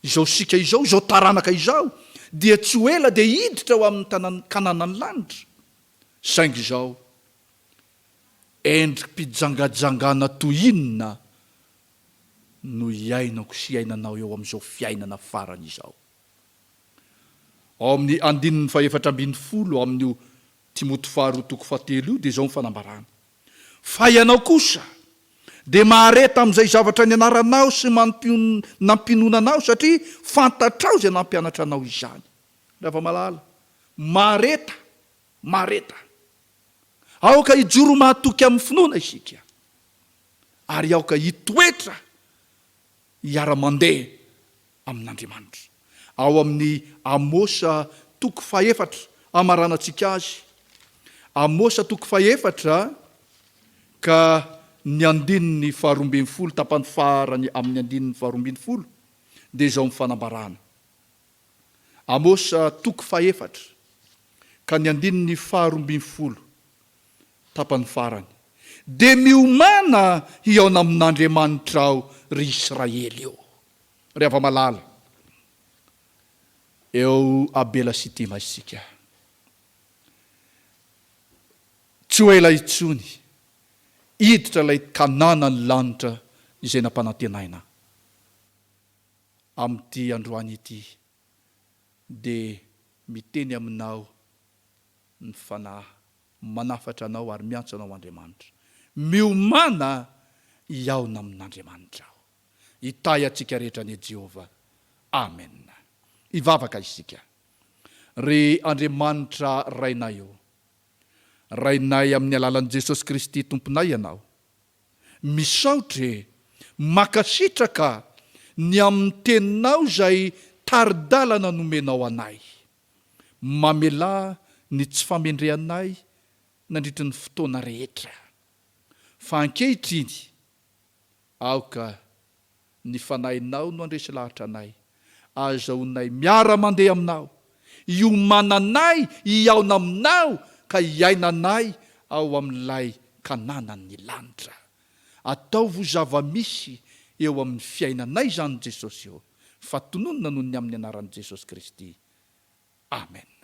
izao isika izao, izao taranaka izao, dia tsy ho ela dia hiditra ho amin'ny tanan'i Kananan'ny lanitra. Saingy izao, Endri-pijangajangana toy inona no iainako sy iainanao eo amin'izao fiainana farany izao? Ao amin'ny andininy fahefatra ambin'ny folo ao amin'io Timoty faharoa toko fahatelo io dia izao ny fanambarana, Fa ianao kosa dia mahareta amin'izay zavatra nianaranao sy nampinoana anao, satria fantatrao izay nampianatra anao izany. Ry hava-malala, mahareta, mahareta. Aoka hijoro mahatoky amin'ny finoana isika, ary aoka hitoetra hiara-mandeha amin'Andriamanitra. Ao amin'ny Amosa toko fahefatra, hamaranantsika azy. Amosa toko fahefatra ka ny andininy faharoa ambin'ny folo, tapany farany amin'ny andininy faharoa ambin'ny folo, dia izao ny fanambarana. Amosa toko fahefatra ka ny andininy faharoa ambin'ny folo, tapany farany, Dia miomàna hihaona amin'Andriamanitrao, ry Israely ô! Ry hava-malala, eo Abela-Sitima isika. Tsy ho ela intsony, hiditra ilay Kanana ny lanitra izay nampanantenaina. Amin'ity androany ity, dia miteny aminao ny Fanahy. Manafatra anao ary miantso anao Andriamanitra. Miomàna hihaona amin'Andriamanitra aho. Hitahy antsika rehetra anie Jehovah. Amena. Hivavaka isika. Ry Andriamanitra Rainay ô, Rainay amin'ny alalan'i Jesosy Kristy Tomponay Ianao. Misaotra e! Makasitraka ny amin'ny Teninao izay tari-dalana nomenao anay. Mamelà ny tsy famendrehanay nandritry ny fotoana rehetra. Fa ankehitriny, aoka ny Fanahinao no handresy lahatra anay, ahazahoanay miara-mandeha Aminao, hiomananay hihaona Aminao ka hiainanay ao amin'ilay Kananan'ny lanitra. Ataovy ho zava-misy eo amin'ny fiainanay izany Jesosy ô, fa tononina noho ny amin'ny anaran'i Jesosy Kristy. Amen.